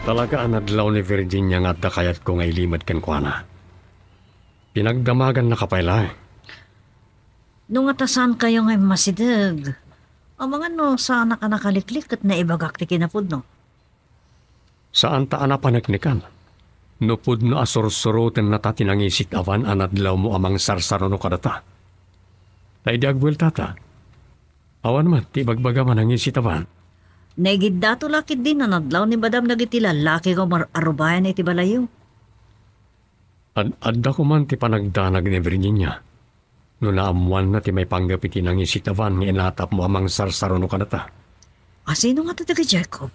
Talaga a nadlaw ni Virginia nga adda kayatko nga ilimed kenkuana. Pinagdamagannaka pay laeng. No nga ta saankayo nga immasideg, amangan no saanak a nakaliklik ket naibagak ti kinapudno. Saanta a napaneknekan. No pudno a sursurotenna ta ti nangisit-awan a nadlawmo a mangsarsaruno kadata. Ta idi agbueltata, awan met ti ibagbagam a nangisit-awan. Naigiddato la ketdi a nadlaw ni madam dagiti lallaki nga umar-arubayan iti balayyo. Ad-, adda koman ti panagdanag ni Virginia. No naammoanna ti maipanggep iti nangisit-awan nga inatapmo a mangsarsaruno kadata. Asino ngata dagiti Jacob?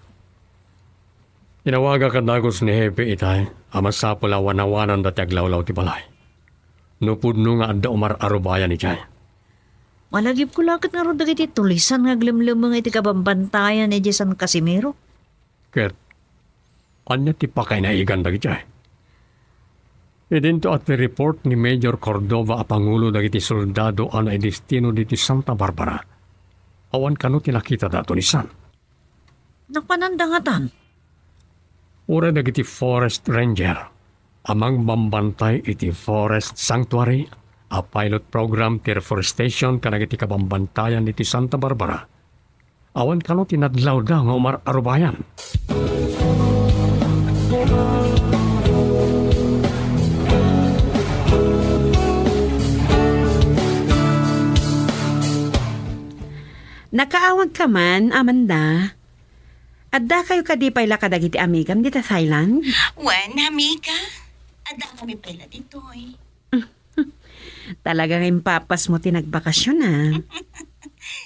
Inawagak a dagus ni Hepe itay a masapul a wanawananda ti aglawlaw ti balay. No pudno nga adda umar-arubayan idiay. Malagipko la ket ngarud dagiti tulisan nga aglemlemmeng iti kabambantayan idiay San Casimiro. Ket ania ti pakainaigan dagidiay? Idinto a ti report ni Major Cordova a pangulo dagiti soldado a naidestino ditoy Santa Barbara, awan kano ti nakitada a tulisan. Napananda ngatan? Uray dagiti forest ranger a mangbambantay iti forest sanctuary a pilot program ti reforestation kadagiti kabambantayan ditoy Santa Barbara, awan kano ti nadlawda nga umar-arubayan. Nakaawagka man, Amanda? Addakayo kadi pay la kadagiti amigam dita Thailand? Wen, amiga. Addakami pay la ditoy. Talaga nga impapasmo ti nagbakasyon, a.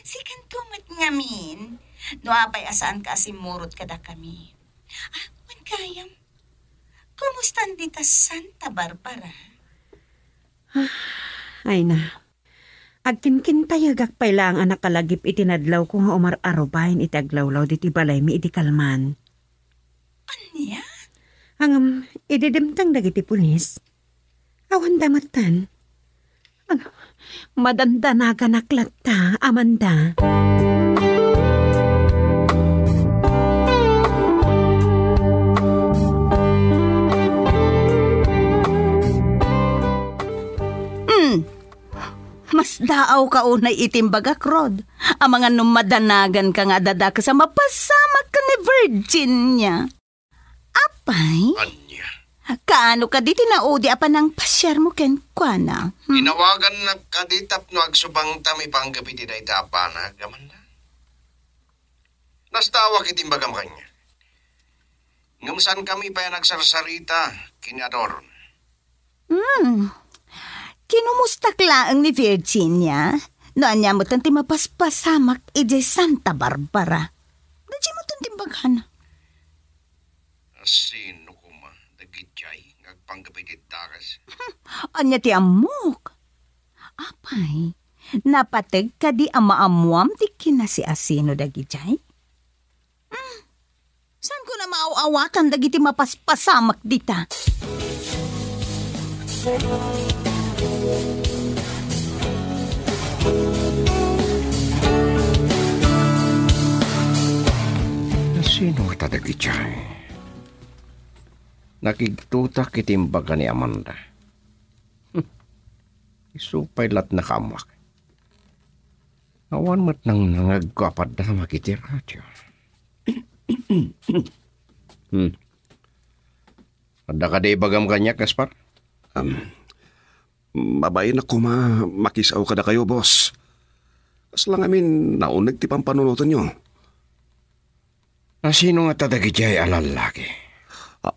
Sikanto met ngamin. No apay a saanka a simmurot kadakami. Ah, wen gayam. Kumustan dita Santa Barbara? Ay na. Agkinkintayegak pay laeng a nakalagip iti nadlawko nga umar-arubayan iti aglawlaw ditoy balaymi idi kalman. Ania? Ngem, idi dimteng dagiti pulis, awanda metten. Ngem, madandanaganak latta, Amanda. Hmm. Masdaawka unay iti imbagak, Rod. Amangan no madanaganka nga adda dakes a mapasamak ken ni Virginia. Apay? Ania? Kaano kadi ti naudi a panangpasiarmo kenkuana? Hmm? Inawagannak kadi tapno agsubangta maipanggep iti dayta a banag, Amanda? Nasdaawak iti imbagam kaniak. Ngem saankami pay a nagsarsarita ken ni Ador. Hmm. Kinumustak laeng ni Virginia no ania metten ti mapaspasamak idiay Santa Barbara. Daydiay metten ti imbagana. Asino koma dagidiay nga agpanggep iti dakes? Ania ti ammok? Apay, napateg kadi a maammoam ti kinasiasino dagidiay? Hmm. Saanko a maaw-awatan dagiti mapaspasamak dita. Sino ngata dagidiay? Nakigtotak iti imbaga ni Amanda. Hmm. Isu pay la't nakaammoak. Awan met nangnangagko a paddamak iti radio. Hmm. Adda kadi ibagam kaniak, Gaspar? Um, mabainak koma makisao kadakayo, boss. Kasla ngamin, nauneg ti pampanunotenyo. Asino ngata dagidiay a lallaki? Ah,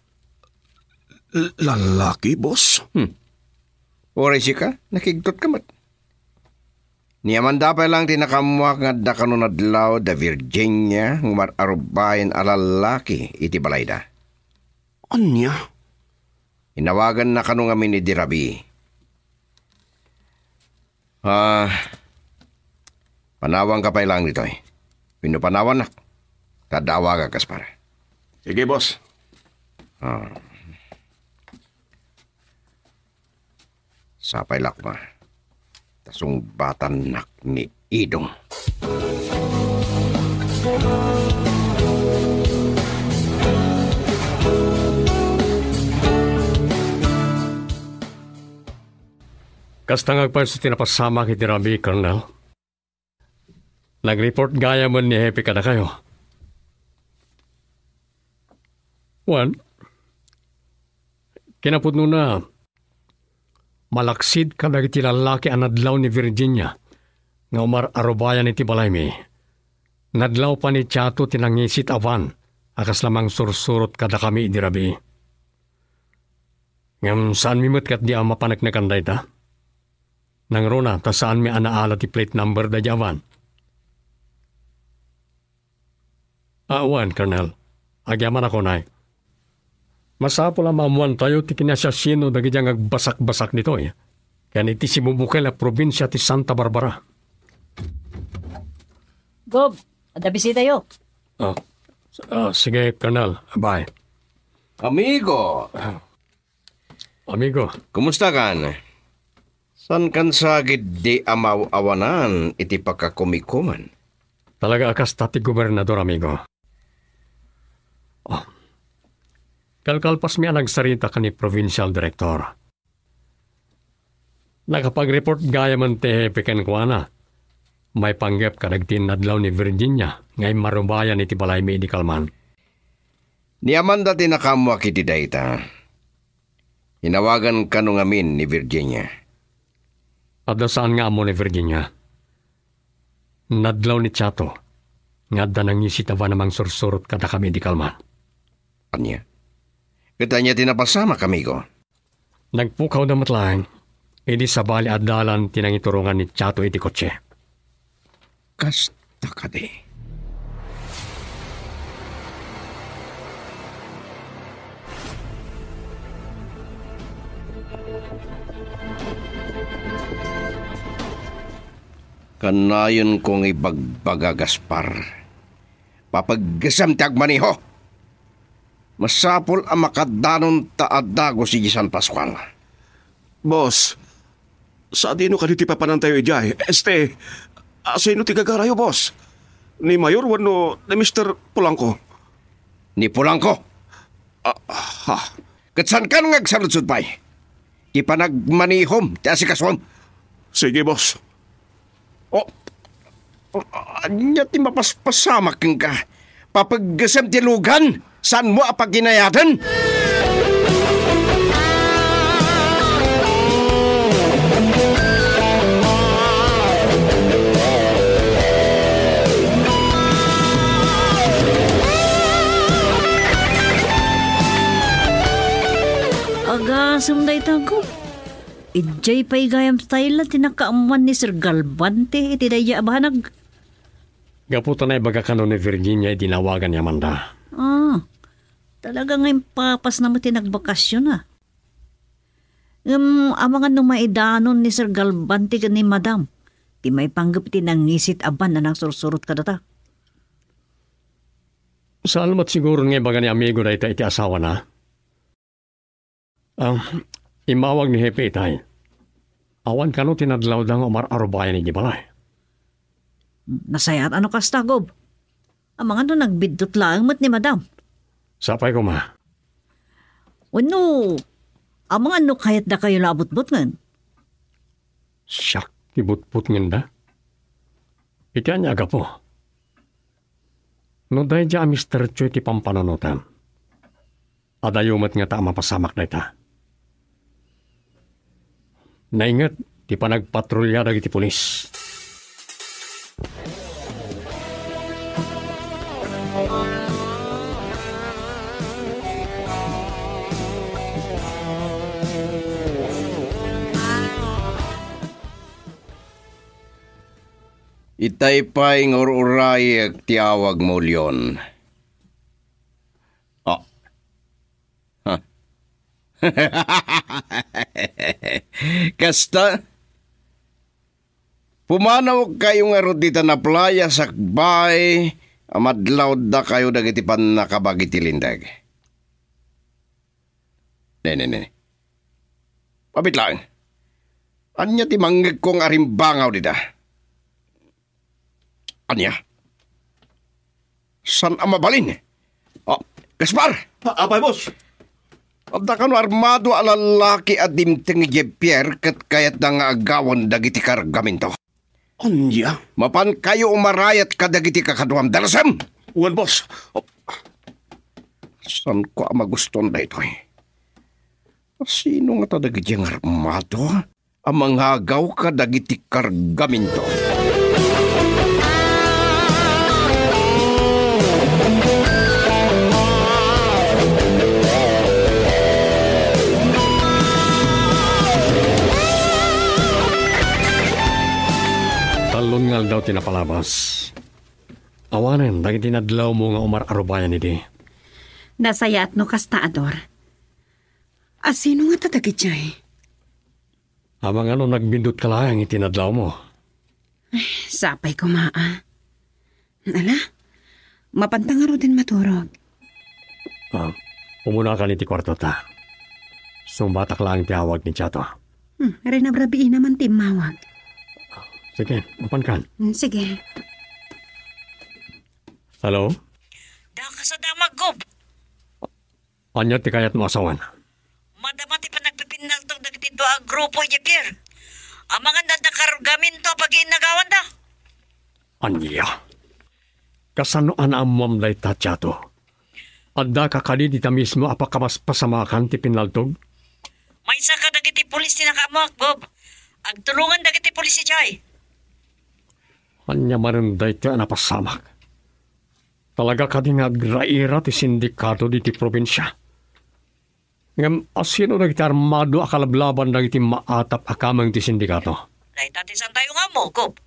l-, lallaki, boss? Hmm. Uray sika, nakigtotka met. Ni Amanda pay lang ti nakaammoak nga adda kano nadlaw da Virginia nga umar-arubayan a lallaki iti balayda. Ania? Inawaganna kano ngamin idi rabii. Ah, panawanka pay lang ditoy. Wenno panawannak. Ta adda awagak, Gaspar. Sige, boss. Ah. Sapay la koma. Ta sungbatannak ni Idong. Kasta nga agpayso ti napasamak iti rabii, Colonel. Nag-report gayamen ni Hepe kadakayo. Wen, kinapudnona, malaksid kadagiti lallaki a nadlaw ni Virginia nga umar-arubayan iti balaymi. Nadlaw pay ni Chato ti nangisit a van a kasla mangsursurot kadakami idi rabii. Ngem saanmi met ketdi a mapaneknekan dayta? Nangruna ta saanmi a naala ti plate number daydi a van. Ah, wen, Colonel. Agyamanak unay. Masapul a maammoantayo ti kinaasino dagiti agbasakbasak ditoy ken iti sibubukel a probinsia ti Santa Barbara. Gob, adda bisitayo. Ah, s-, ah, sige, Colonel. Bye. Amigo! Amigo. Kumusta kan? Saan kan sa ketdi a maaw-awanan iti pakakumikuman? Talaga a kasta ti gobernador, amigo. Oh. Kalkalpasmi a nagsarita ken ni Provincial Director. Nakapag-report gayamen ti hepe kenkuana maipanggep kadagiti nadlaw ni Virginia nga immarubayan iti balaymi idi kalman. Ni Amanda ti nakaammoak iti dayta. Inawagan kano ngamin ni Virginia. Adda saan nga ammo ni Virginia. Nadlaw ni Chato nga adda nangisit a van a mangsursurot kadakami idi kalman. Ania? Ket ania ti napasamak, amigo? Nagpukawda met laeng idi sabali a dalan ti nangiturongan ni Chato iti kotse. Kasta kadi. Kannayonko nga ibagbaga, Gaspar. Papaggesem ti agmaneho. Masapul a makadanon ta a dagus idiay San Pascual. Boss, sadino kadi ti papanantayo idiay? Este, asino ti gagarayo, boss? Ni Mayor wenno ni Mister Polanco? Ni Polanco. Ah, ha. Ket saankan nga agsaludsod pay. Ti panagmanehom ti asikasuem. Sige, boss. Oh, ania ti mapaspasamak kenka? Papaggesem ti lugan, saanmo a paginayaden? Agasem dayta, Gob. Idiay pay gayam style ti nakaammoan ni Sir Galvante iti daydiay a banag. Gapu ta naibaga kano ni Virginia idi nawagan ni Amanda. Ah, talaga nga impapasna met ti nagbakasyon, ah. Ngem amangan no maidanon ni Sir Galvante ken ni Madam ti maipanggep iti nangisit a van a nangsursurot kadata? Saan met siguro nga ibaga ni amigo dayta iti asawana? Ah, immawag ni Hepe itay. Awan kano ti nadlawda nga umar-arubayan idiay balay. Nasayaat a no kasta, Gob. Amangan no nagbiddut laeng met ni Madam. Sapay koma. Wenno, amangan no kayatdakayo la a butbutngen. Siak ti butbutngenda? Iti ania a gapu? No daydiay a Mister Choi ti pampanunotam, adayo met ngata a mapasamak dayta. Nainget ti panagpatrulia dagiti pulis. Itay pay nga ur-urayek ti awagmo, Leon. Ah. Ha. Kasta, pumanawkayo ngarud dita naplaya sakbay a madlawdakayo dagiti pannakabag iti linteg. Ne, ne, ne. Mabit laeng. Ania ti mangngegko nga arimbangaw dita? Ania? Saan a mabalin? Oh, Gaspar! A-, apay, boss? Adda kano armado a lallaki a dimteng idiay pier ket kayatna nga agawen dagiti kargamento. Ania? Mapankayo umarayat kadagiti kakaduam. Dalasem! Wen, boss. Saanko a magustuan daytoy. Sino ngata dagiti nga armado a mangagaw kadagiti kargamento? Tallon nga aldaw ti napalabas. Awanen dagiti nadlawmo nga umar-arubayan idi. Nasayaat no kasta, Ador. Asino ngata dagijay? Amangan no nagbindotka laeng iti nadlawmo. Sapay koma, a. Ala, mapanta ngaruden maturog. Ah, umunakan iti kuartota. Sungbatak laeng ti awag ni Chato. Hmm, rinabrabiina man ti immawag. Sige, mapankan. Hmm, sige. Hello? Daka sa damag, Gob. Ania ti kayatmo a sawen? Madama ti panagpipinnaltog dagiti dua a grupo idiay pier. Amangan adda kargamento a pagiinnagawanda. Ania? Kasano a naammuam dayta, Chato? Addaka kadi dita mismo a pakapaspasamakan ti pinnaltog? Maysa kadagiti pulis ti nakaammuak, Gob. Agtulongan dagiti pulis idiay. Ania manen daytoy a napasamak? Talaga kadi nga agraira ti sindikato ditoy probinsia? Ngem asino dagiti armado a kalablaban dagiti maatap a kameng ti sindikato? Dayta ti saantayo nga ammo, Gob.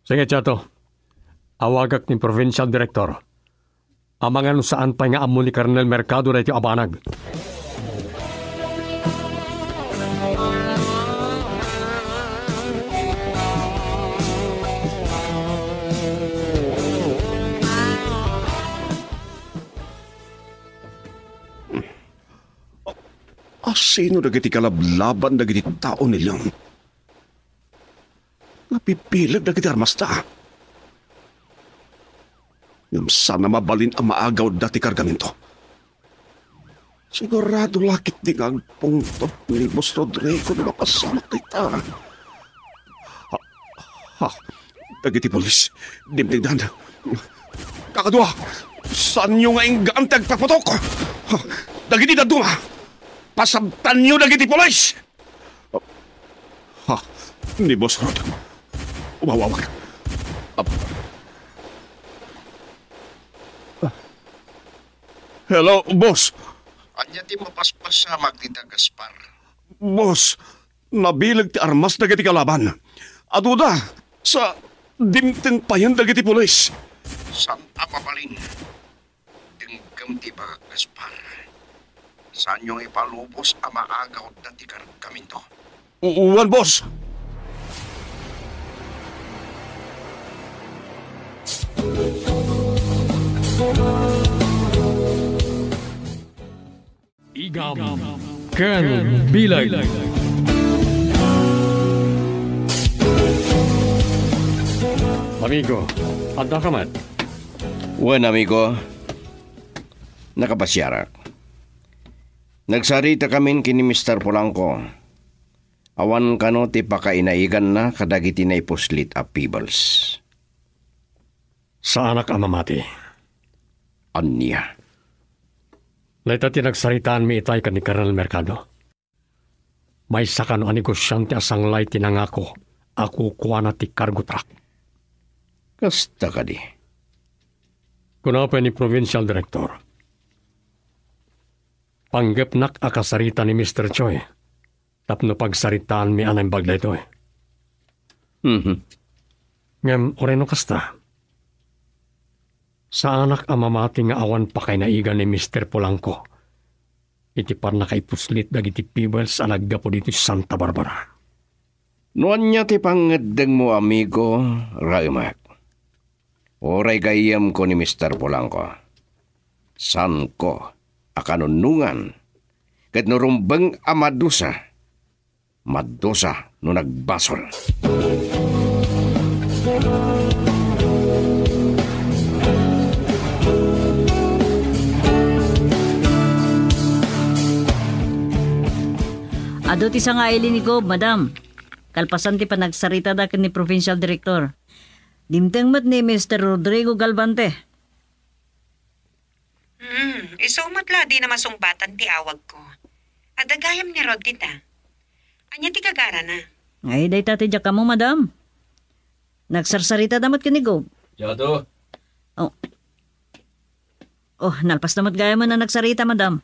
Sige, Chato. Awagak ni Provincial Director. Amangan no saan pay nga ammo ni Colonel Mercado daytoy a banag. Asino dagiti kalablaban dagiti tao ni Leon? Napipileg dagiti armasta. Ngem saan a mabalin a maagawda ti kargamento. Sigurado la ketdi nga agpungtot ni Boss Rodrigo no mapasamak dayta. Ha, ha, dagiti pulis, dimdimdan. Kakadua, saanyo nga inggaan ti agpakputok? Ha, dagiti dadduma, pasabtanyo dagiti pulis! Ha, ni Boss Rod. Umawawag. Ap-, Hello, boss. Ania ti mapaspasamak dita, Gaspar? Boss, nabileg ti armas dagiti kalaban. Aduda, sa dimteng payen dagiti pulis. Saan a mabalin? Denggem ti ibagak, Gaspar. Saanyo nga ipalubos a maagawda ti kargamento. U-, uwan, boss. Igam ken bileg. Amigo, adda ka met? Wen, amigo. Nakapasiarak. Nagsarita kamin ken ni Mister Polanco. Awan kano ti pakainaiganna kadagiti naipuslit a Peebles. Saanak a mamati. Ania? Dayta ti nagsaritaanmi itay ken ni Colonel Mercado. Maysa kano a negosiante a sanglay ti nangako a kukuana ti cargo truck. Kasta kadi? Kuna pay ni Provincial Director, panggepnak a kasarita ni Mister Choi tapno pagsaritaanmi a naimbag daytoy. Mhm. Ngem uray no kasta, saanak a mamati nga awan pakainaigan ni Mister Polanco iti pannakaipuslit dagiti Peebles a naggapu ditoy Santa Barbara. No ania ti pangngeddengmo, amigo, raemek. Uray gayyemko ni Mister Polanco, saanko a kanunongan ket no rumbeng a madusa, madusa no nagbasol. Adu ti sangaili ni Gob, madam. Kalpasan ti panagsaritada ken ni Provincial Director. Dimteng met ni Mister Rodrigo Galvante. Hmm, isu met la a dina masungbatan ti awagko. Adda gayam ni Rod dita. Ania ti gagarana? Ay, dayta ti diak ammo, madam. Nagsarsaritada met ken ni Gob. Chato? Oh. Oh, nalpas na met gayamen a nagsarita, madam.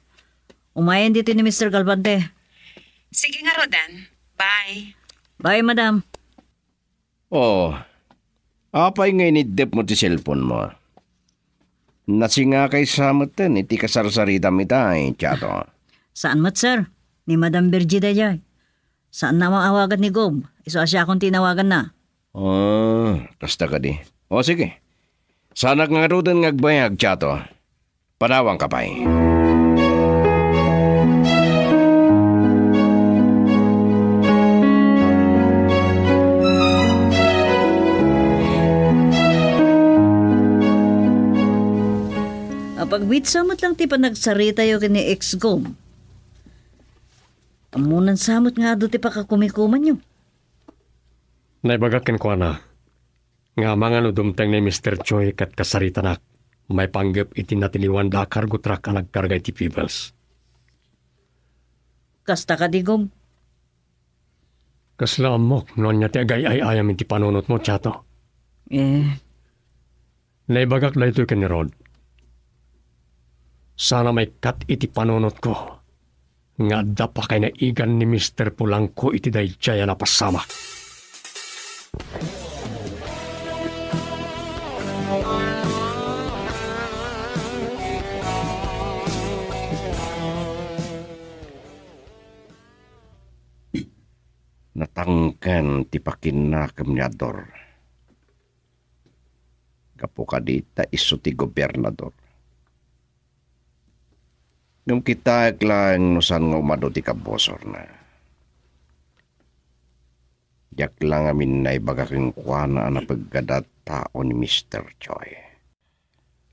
Umayen ditoy ni Mister Galvante. Sige ngaruden. Bye. Bye, madam. Oh, apay nga iniddep mo ti cellphone mo? Nasingakay sa meten iti kasarsaritam ita, eh, Chato. Saan met, sir. Ni Madam Virgie daydiay. Saan na maawagan ni Gob. Isu a siakon ti inawaganna. Ah, kasta kadi. O, sige. Saanak ngaruden nga agbayag, Chato. Padawanka pay. Apagbiit sa met lang ti panagsaritayo ken ni ex Gob. Ammonan sa met nga adu ti pakakumikumanyo. Naibagak kenkuana nga amangan no dumteng ni Mister Choi ket kasaritanak maipanggep iti natiliwanda a kargotrak a nagkarga iti Peebles. Kasta kadi, Gob? Kasla ammok no ania ti agay-ay-ayam iti panunotmo, Chato. Eh. Naibagak daytoy ken ni Rod. Sana maikkat iti panunotko nga adda pakainaigan ni Mister Polanco iti daydiay a napasamak. Natangken ti pakinnakem ni Ador. Gapu kadi ta isu ti gobernador. Ngem kitaek laeng no saan nga umadu ti kabusorna. Diak la ngamin naibaga kenkuana a napeggad a tao ni Mister Choi.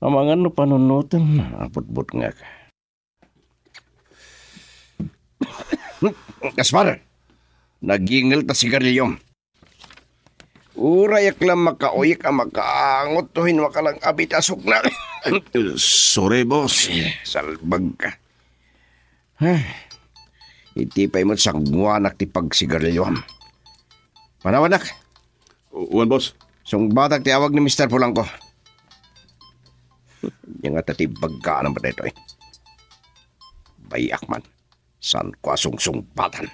Amangan no panunotenna a butbutngek. Gaspar, nagingel ta sigarilyo. Uray ak lang makauyek a makaangot no hinwaka lang abit a suknal. Sorry, boss. Salbag ka. Ay, iti pay met sanguanak ti pagsigarilyoam. Panawanak. Wen, boss. Sungbatak ti awag ni Mister Polanco. Ania ngata ti baggaan met daytoy. Bayak man. Saanko a sungsungbatan.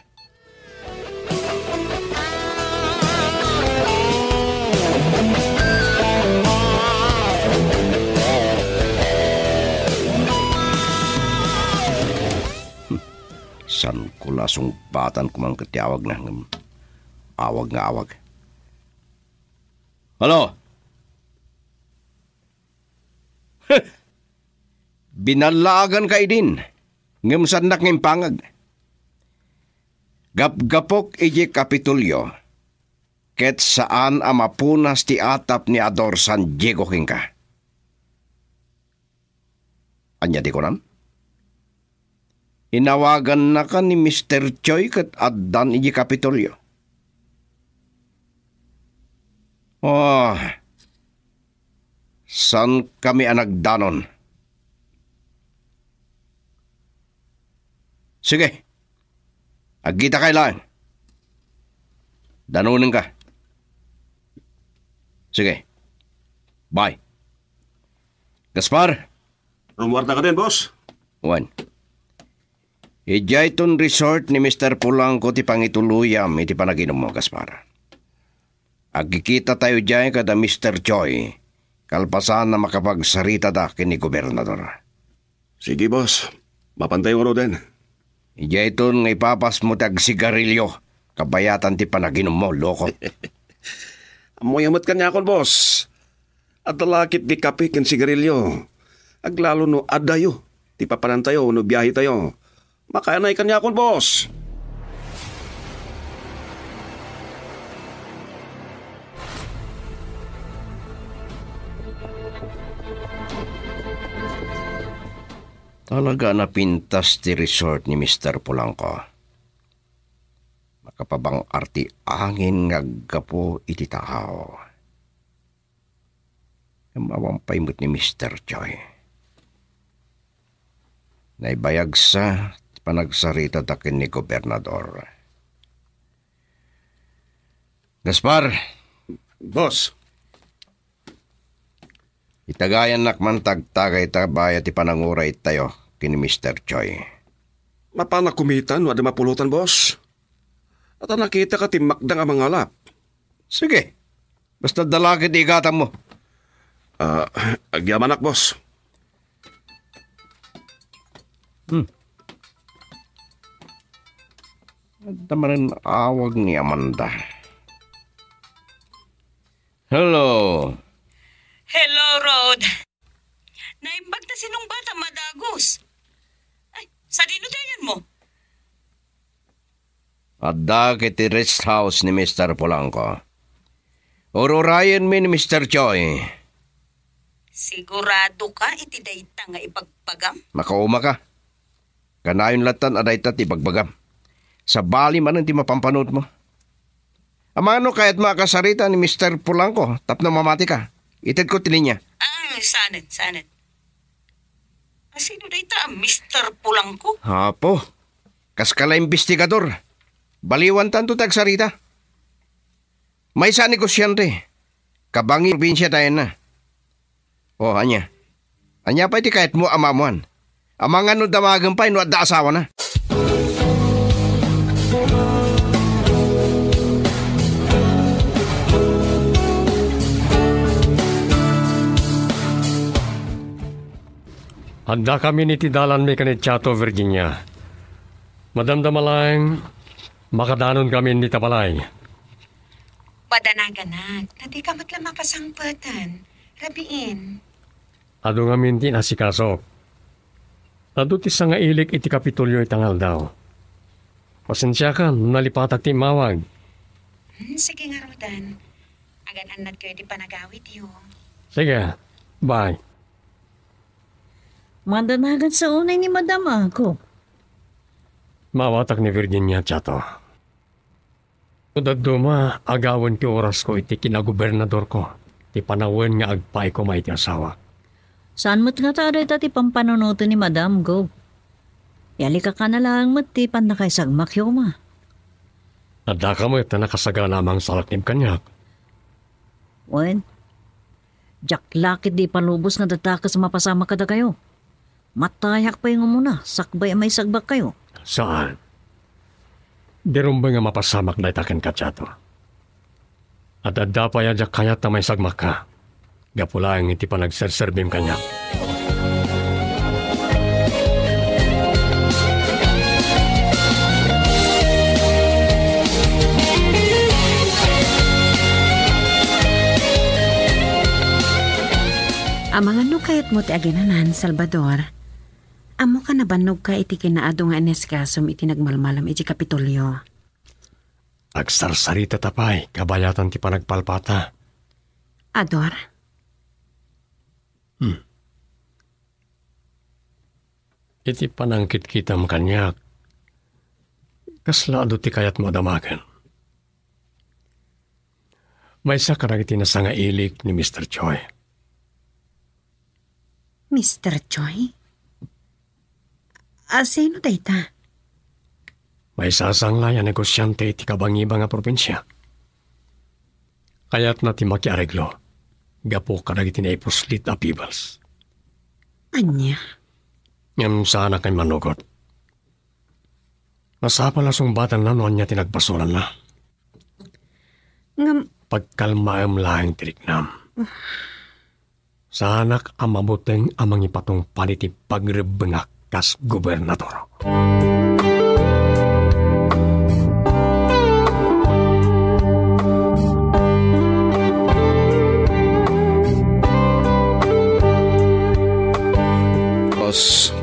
Saanko la a sungbatan koma ket ti awagna ngem awag nga awag. Hello? Binallaaganka idin, ngem saannak nga impangag. Gapgapok idiay Kapitolyo, ket saan a mapunas ti atap ni Ador San Diego kenka. Ania ti kunam? Inawagannaka ni Mister Choi ket addan idiay Kapitolyo. Oh, saankami a nagdanon. Sige, agkitakay laeng. Danonenka. Sige. Bye. Gaspar? Rummuarda kadin, boss. Wen. Idiayton resort ni Mister Polanco ti pangituloyam iti panaginummo, Gaspar. Agkikitatayo idiay kada Mister Choi, kalpasan a makapagsaritada ken ni Gobernador. Sige, boss. Mapantayo ngaruden. Idiayton nga ipapasmo ti agsigarilyo, kabayatan ti panaginummo, loko. Ammoyo met kaniakon, boss. Adda la ketdi kape ken sigarilyo. Aglalo no addayo ti papanantayo no biahetayo. Makaanay kaniakon, boss. Talaga a napintas ti resort ni Mister Polanco. Makapabang-ar ti angin nga aggapu iti taaw. Ngem awan pay met ni Mister Choi. Naibayagsa ti panagsaritada ken ni Gobernador. Gaspar! Boss! Itagayannak man ti agtagayta bayat ti pananguray tayo ken ni Mister Choi. Mapanak kumita no adda mapulotan, boss. At nakita ka timmakdang a mangalap. Sige. Basta dala ket igatam mo. Ah, agyamanak, boss. Hmm. Adda manen awag ni Amanda. Hello. Hello, Rod. Naimbag ta sinungbat a madagus. Ay, sadino dayan mo? Adda iti rest house ni Mister Polanco. Ururayenmi ni Mister Choi. Sigurado ka iti dayta nga ibagbagam? Makauma ka. Kanayon lattan a dayta ti ibagbagam. Sabali manen ti mapampanuotmo. Amangan no kayatmo a kasarita ni Mister Polanco tapno mamati ka. Itedko ti linia. Ah, saanen, saanen. Asino dayta a Mister Polanco? Apo, kas ka la imbestigador. Baliwan tanto ti agsarita. Maysa a negosiante. Kabangi probinsya dayanna. O, ania? Ania pay ti kayatmo a maammoan? Amangan no damagen pay no adda asawana. Addakamin iti dalanmi ken ni Chato, Virginia. Madamdama laeng, makadanonkamin dita balay. Padanaganak, ta dika met la mapasangpeten. Rabiin. Adu ngamin ti inasikaso. Adu ti sangailik iti Kapitolyo ita nga aldaw. Pasensiakan, nalipatak ti immawag. Hmm, sige ngaruden. Agan-annadkayo ti panagawidyo. Sige, bye. Madanagan sa unay ni Madam ako. Maawatak ni Virginia, Chato. No dadduma, agawen ti orasko iti kinagobernadorko, ti panawen nga agpaay koma iti asawa. Saan met ngata a dayta ti pampanunoten ni Madam, Gob? Yalikakana laeng met ti pannakaisagmak, Yoma. Addaka met a nakasagana a mangsalaknib kaniak. Wen, diak la ketdi ipalubos nga dakes a mapasamak kadakayo. Matayak pay nga umuna, sakbay a maisagbakkayo. Saan? Di rumbeng a mapasamak dayta kenka, Chato. At adda pay a diak kayat a maisagmakka. Gapu laeng iti panagserserbim kaniak. Amangan no kayatmo ti aginanan, Salvador. Ammoka nabannogka iti kinaadu nga inasikasom iti nagmalmalam iti Kapitolyo. Agsarsarita ta pay kabayatan ti panagpalpata. Ador? Hmm. Iti panangkitkitam kaniak, kasla adu ti kayatmo a damagen? Maysa kadagiti nasangailik ni Mister Choi. Mister Choi? Asino dayta? Maysa a sanglay a negosiante iti kabangibang a probinsya. Kayatna ti makiareglo gapu kadagiti naipuslit a Peebles. Ania? Ngem saanak a immanugot. Masapul a sungbatanna no ania ti nagbasolanna. Ngem pagkalmaem laeng ti riknam. Saanak a mabuteng a mangipatungpal iti pagrebbengak kas gobernador. Boss,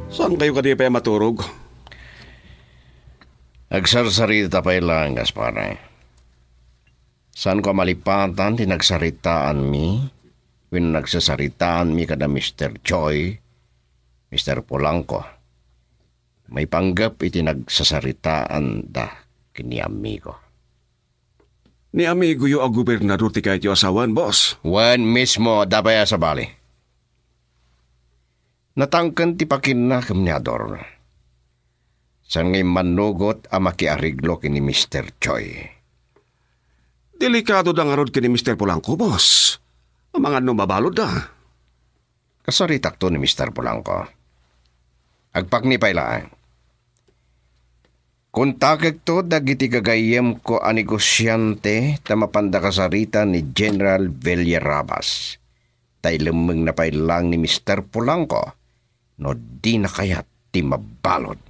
saan kayo kadi pay maturog? Agsarsarita pay laeng, Gaspar. Saanko a malipatan ti nagsaritaanmi wenno nagsasaritaanmi kada Mister Choi, Mister Polanco. Maipanggep iti nagsasaritaanda ken ni amigo. Ni amigoyo a gobernador ti kayatyo a sawen, boss? Wen mismo, adda pay a sabali. Natangken ti pakinnakem ni Ador. Saan nga immannugot a makiariglo ken ni Mister Choi. Delikado da ngarud ken ni Mister Polanco, boss. Amangan no mabalud da. Kasaritakto ni Mister Polanco. Agpakni pay laeng. Kontakekto dagiti gagayyemko a negosiante ta mapanda kasarita ni General Villarabas. Ta ilemmengna pay laeng ni Mister Polanco no dina kayat ti mabalud.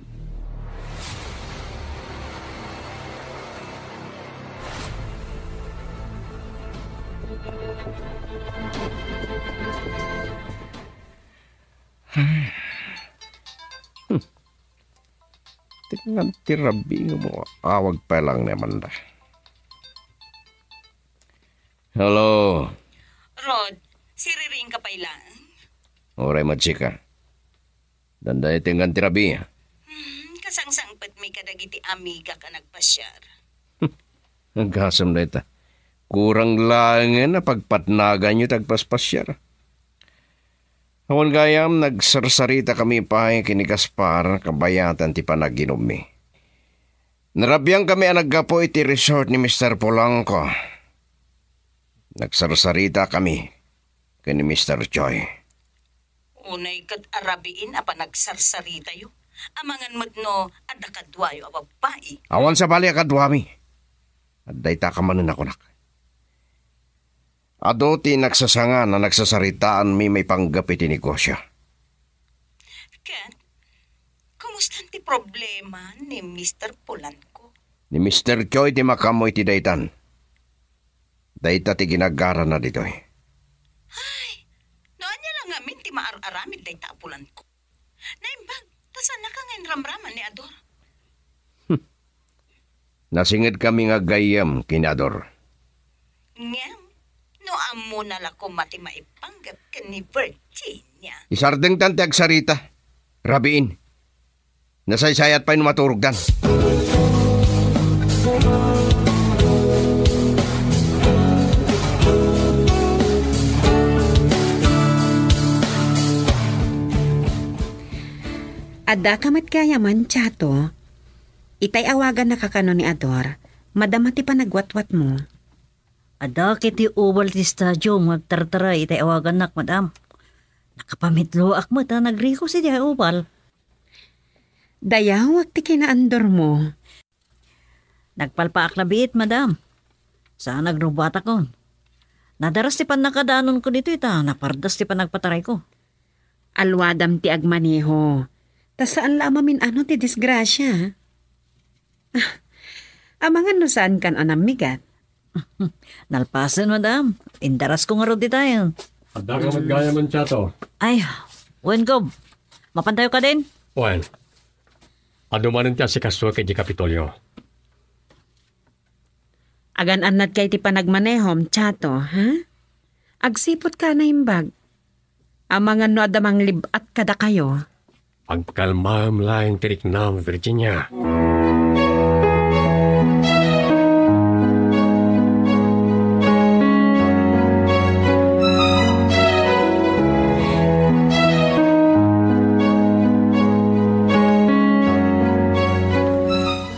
Hmm. Tengngan ti rabii nga maawag pay laeng ni Amanda. Hello. Rod, siriring ka pay laeng? Uray met sika. Dandani tengngan ti rabii. Hmm, kasangsangpetmi kadagiti amigak a nagpasiar. Agasem dayta. Kurang laengen a pagpatnaganyo ti agpaspasiar. Awan gayam, nagsarsaritami pay ken ni Gaspar kabayatan ti panaginummi. Narabiankami a naggapu iti resort ni Mister Polanco. Nagsarsaritakami ken ni Mister Choi. Unay ket a rabiin a panagsarsaritayo. Amangan met no adda kaduayo a babbai. Awan sabali a kaduami. Adda ita ka manen a kunak. Adu ti nagsasangan a nagsasaritaanmi maipanggep iti negosio. Ket, kumustan ti problema ni Mister Polanco? Ni Mister Choi ti makaammo iti daytan. Dayta ti ginagarana ditoy. Ay, no ania la ngamin ti maar-aramid dayta a Polanco? Naimbag, ta saannaka nga inramraman ni Ador. Nasingedkami nga aggayyem ken ni Ador. Ngem, no ammona la koma ti maipanggep ken ni Virginia. Isardengtan ti agsarita. Rabiin. Nasaysayat pay no maturogdan. Addaka met gayamen, Chato. Itay awagannaka kano ni Ador, madama ti panagwatwatmo. Adda ketdi ubal ti stadium nga agtartaray itay awagannak, madam. Nakapamitloak met a nagrikos idiay ubal. Dayawek ti kinaandormo. Nagpalpaak la biit, madam. Saan a nagrubatakon. Nadaras ti pannakadanonko ditoy ta napardas ti panagpatarayko. Aluadam ti agmaneho. Ta saan la a mamin-ano ti disgrasia. Ah, amangan no saankan a nammigat. Nalpasen, madam. Indarasko ngarud ditayen. Addaka met gayamen, Chato. Ay, wen, Gob. Mapantayo kadin? Wen. Adu manen ti asikasoek idiay Kapitolyo. Agan-annadka iti panagmanehom, Chato, ha? Agsiputka a naimbag. Amangan no adda manglib-at kadakayo. Pagkalmaem laeng ti riknam, Virginia.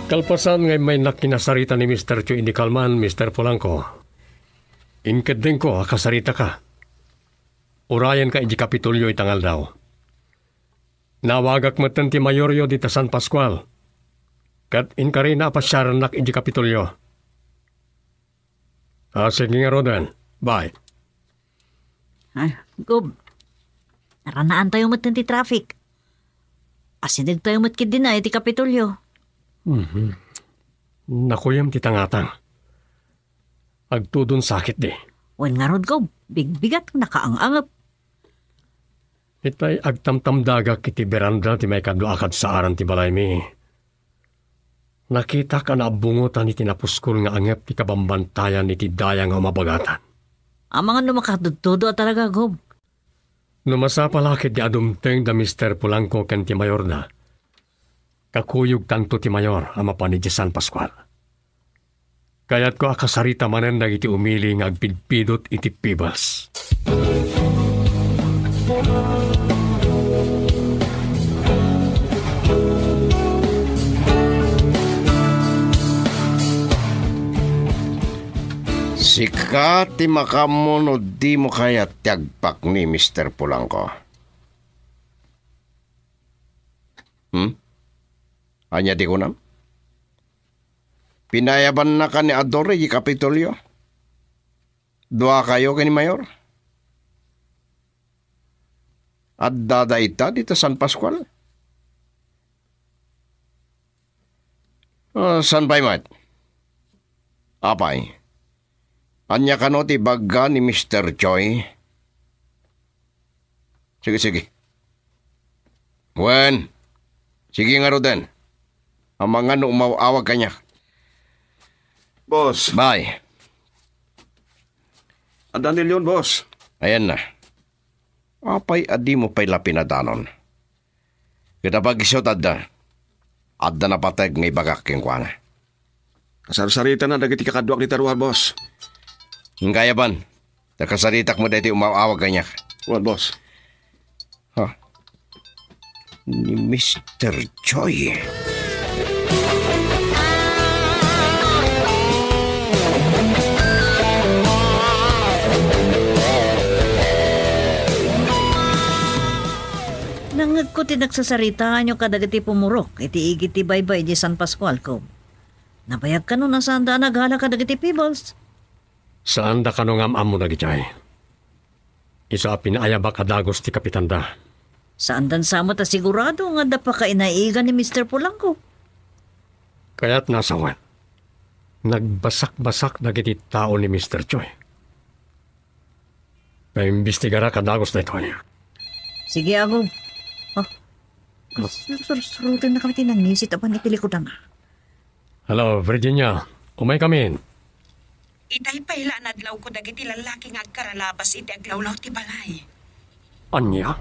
Kalpasan nga immaynak kinasarita ni Mister Chu idi kalman, Mister Polanco, inkeddengko a kasaritaka. Urayenka idiay Kapitolyo ita nga aldaw. Naawagak metten ti mayoryo dita San Pascual, ket inkarina a pasiarennak idiay Kapitolyo. Ah, sige ngaruden. Bye. Ay, Gob. Naranaantayo metten ti traffic. Asidegtayo met ketdin iti Kapitolyo. Mhm. Nakuyem ti tangatang. Agtudon sakit di. Wen ngarud, Gob, bigbigat, nakaang-angep. Itay agtamtamdagak iti beranda ti maikadua a kadsaaran ti balaymi, nakitak a naabbungotan iti napuskol nga angep ti kabambantayan iti daya nga umabagatan. Amangan no makatudtudo a talaga, Gob. No masapul a ketdi a dumteng da Mister Polanco ken ti mayorda, kakuyogtanto ti mayor a mapan idiay San Pascual. Kayatko a kasarita manen dagiti umili nga agpidpidot iti Peebles. Sika ti makaammo no dimo kayat ti agpakni, Mister Polanco. Hmm? Ania ti kunam? Pinaayabannaka ni Adore iti Kapitolyo? Duakayo ken ni Mayor? Addada ita dita San Pascual? Ah, saan pay met? Apay, ania kano ti ibagga ni Mister Choi? Sige, sige. Wen, sige ngaruden. Amangan no umaw-awag kaniak. Boss. Bay. Adda ni Leon, boss. Ayan na. Apay a dimo pay la pinadanon? Ket apay isu ti adda? Adda napateg nga ibagak kenkuana. Kasarsaritana dagiti kakaduak dita ruar, boss. Ngem kayat, ta kasaritak met daytoy umaw-awag kaniak. Wen, boss. Ha? Ni Mister Choi. Nangngegko ti nagsasaritaanyo kadagiti pumurok iti igid ti baybay idiay San Pascual, Cobb. Nabayag kano a saanda a nagala kadagiti Peebles? Saanda kano nga am-ammo dagitoy. Isu a pinaayabak a dagus ti kapitanda. Saandan sa met a sigurado nga adda pakainaigan ni Mister Polanco. Kayatna a sawen, nagbasakbasak dagiti tao ni Mister Choi. Paimbestigarak a dagus daytoy. Sige, Ago. Ah, sursuroten na kami ti nangisit apan iti likudan. Hello, Virginia. Umay kami. Itay pay la a nadlawko dagiti lallaki nga agkaralabas iti aglawlaw ti balay. Ania?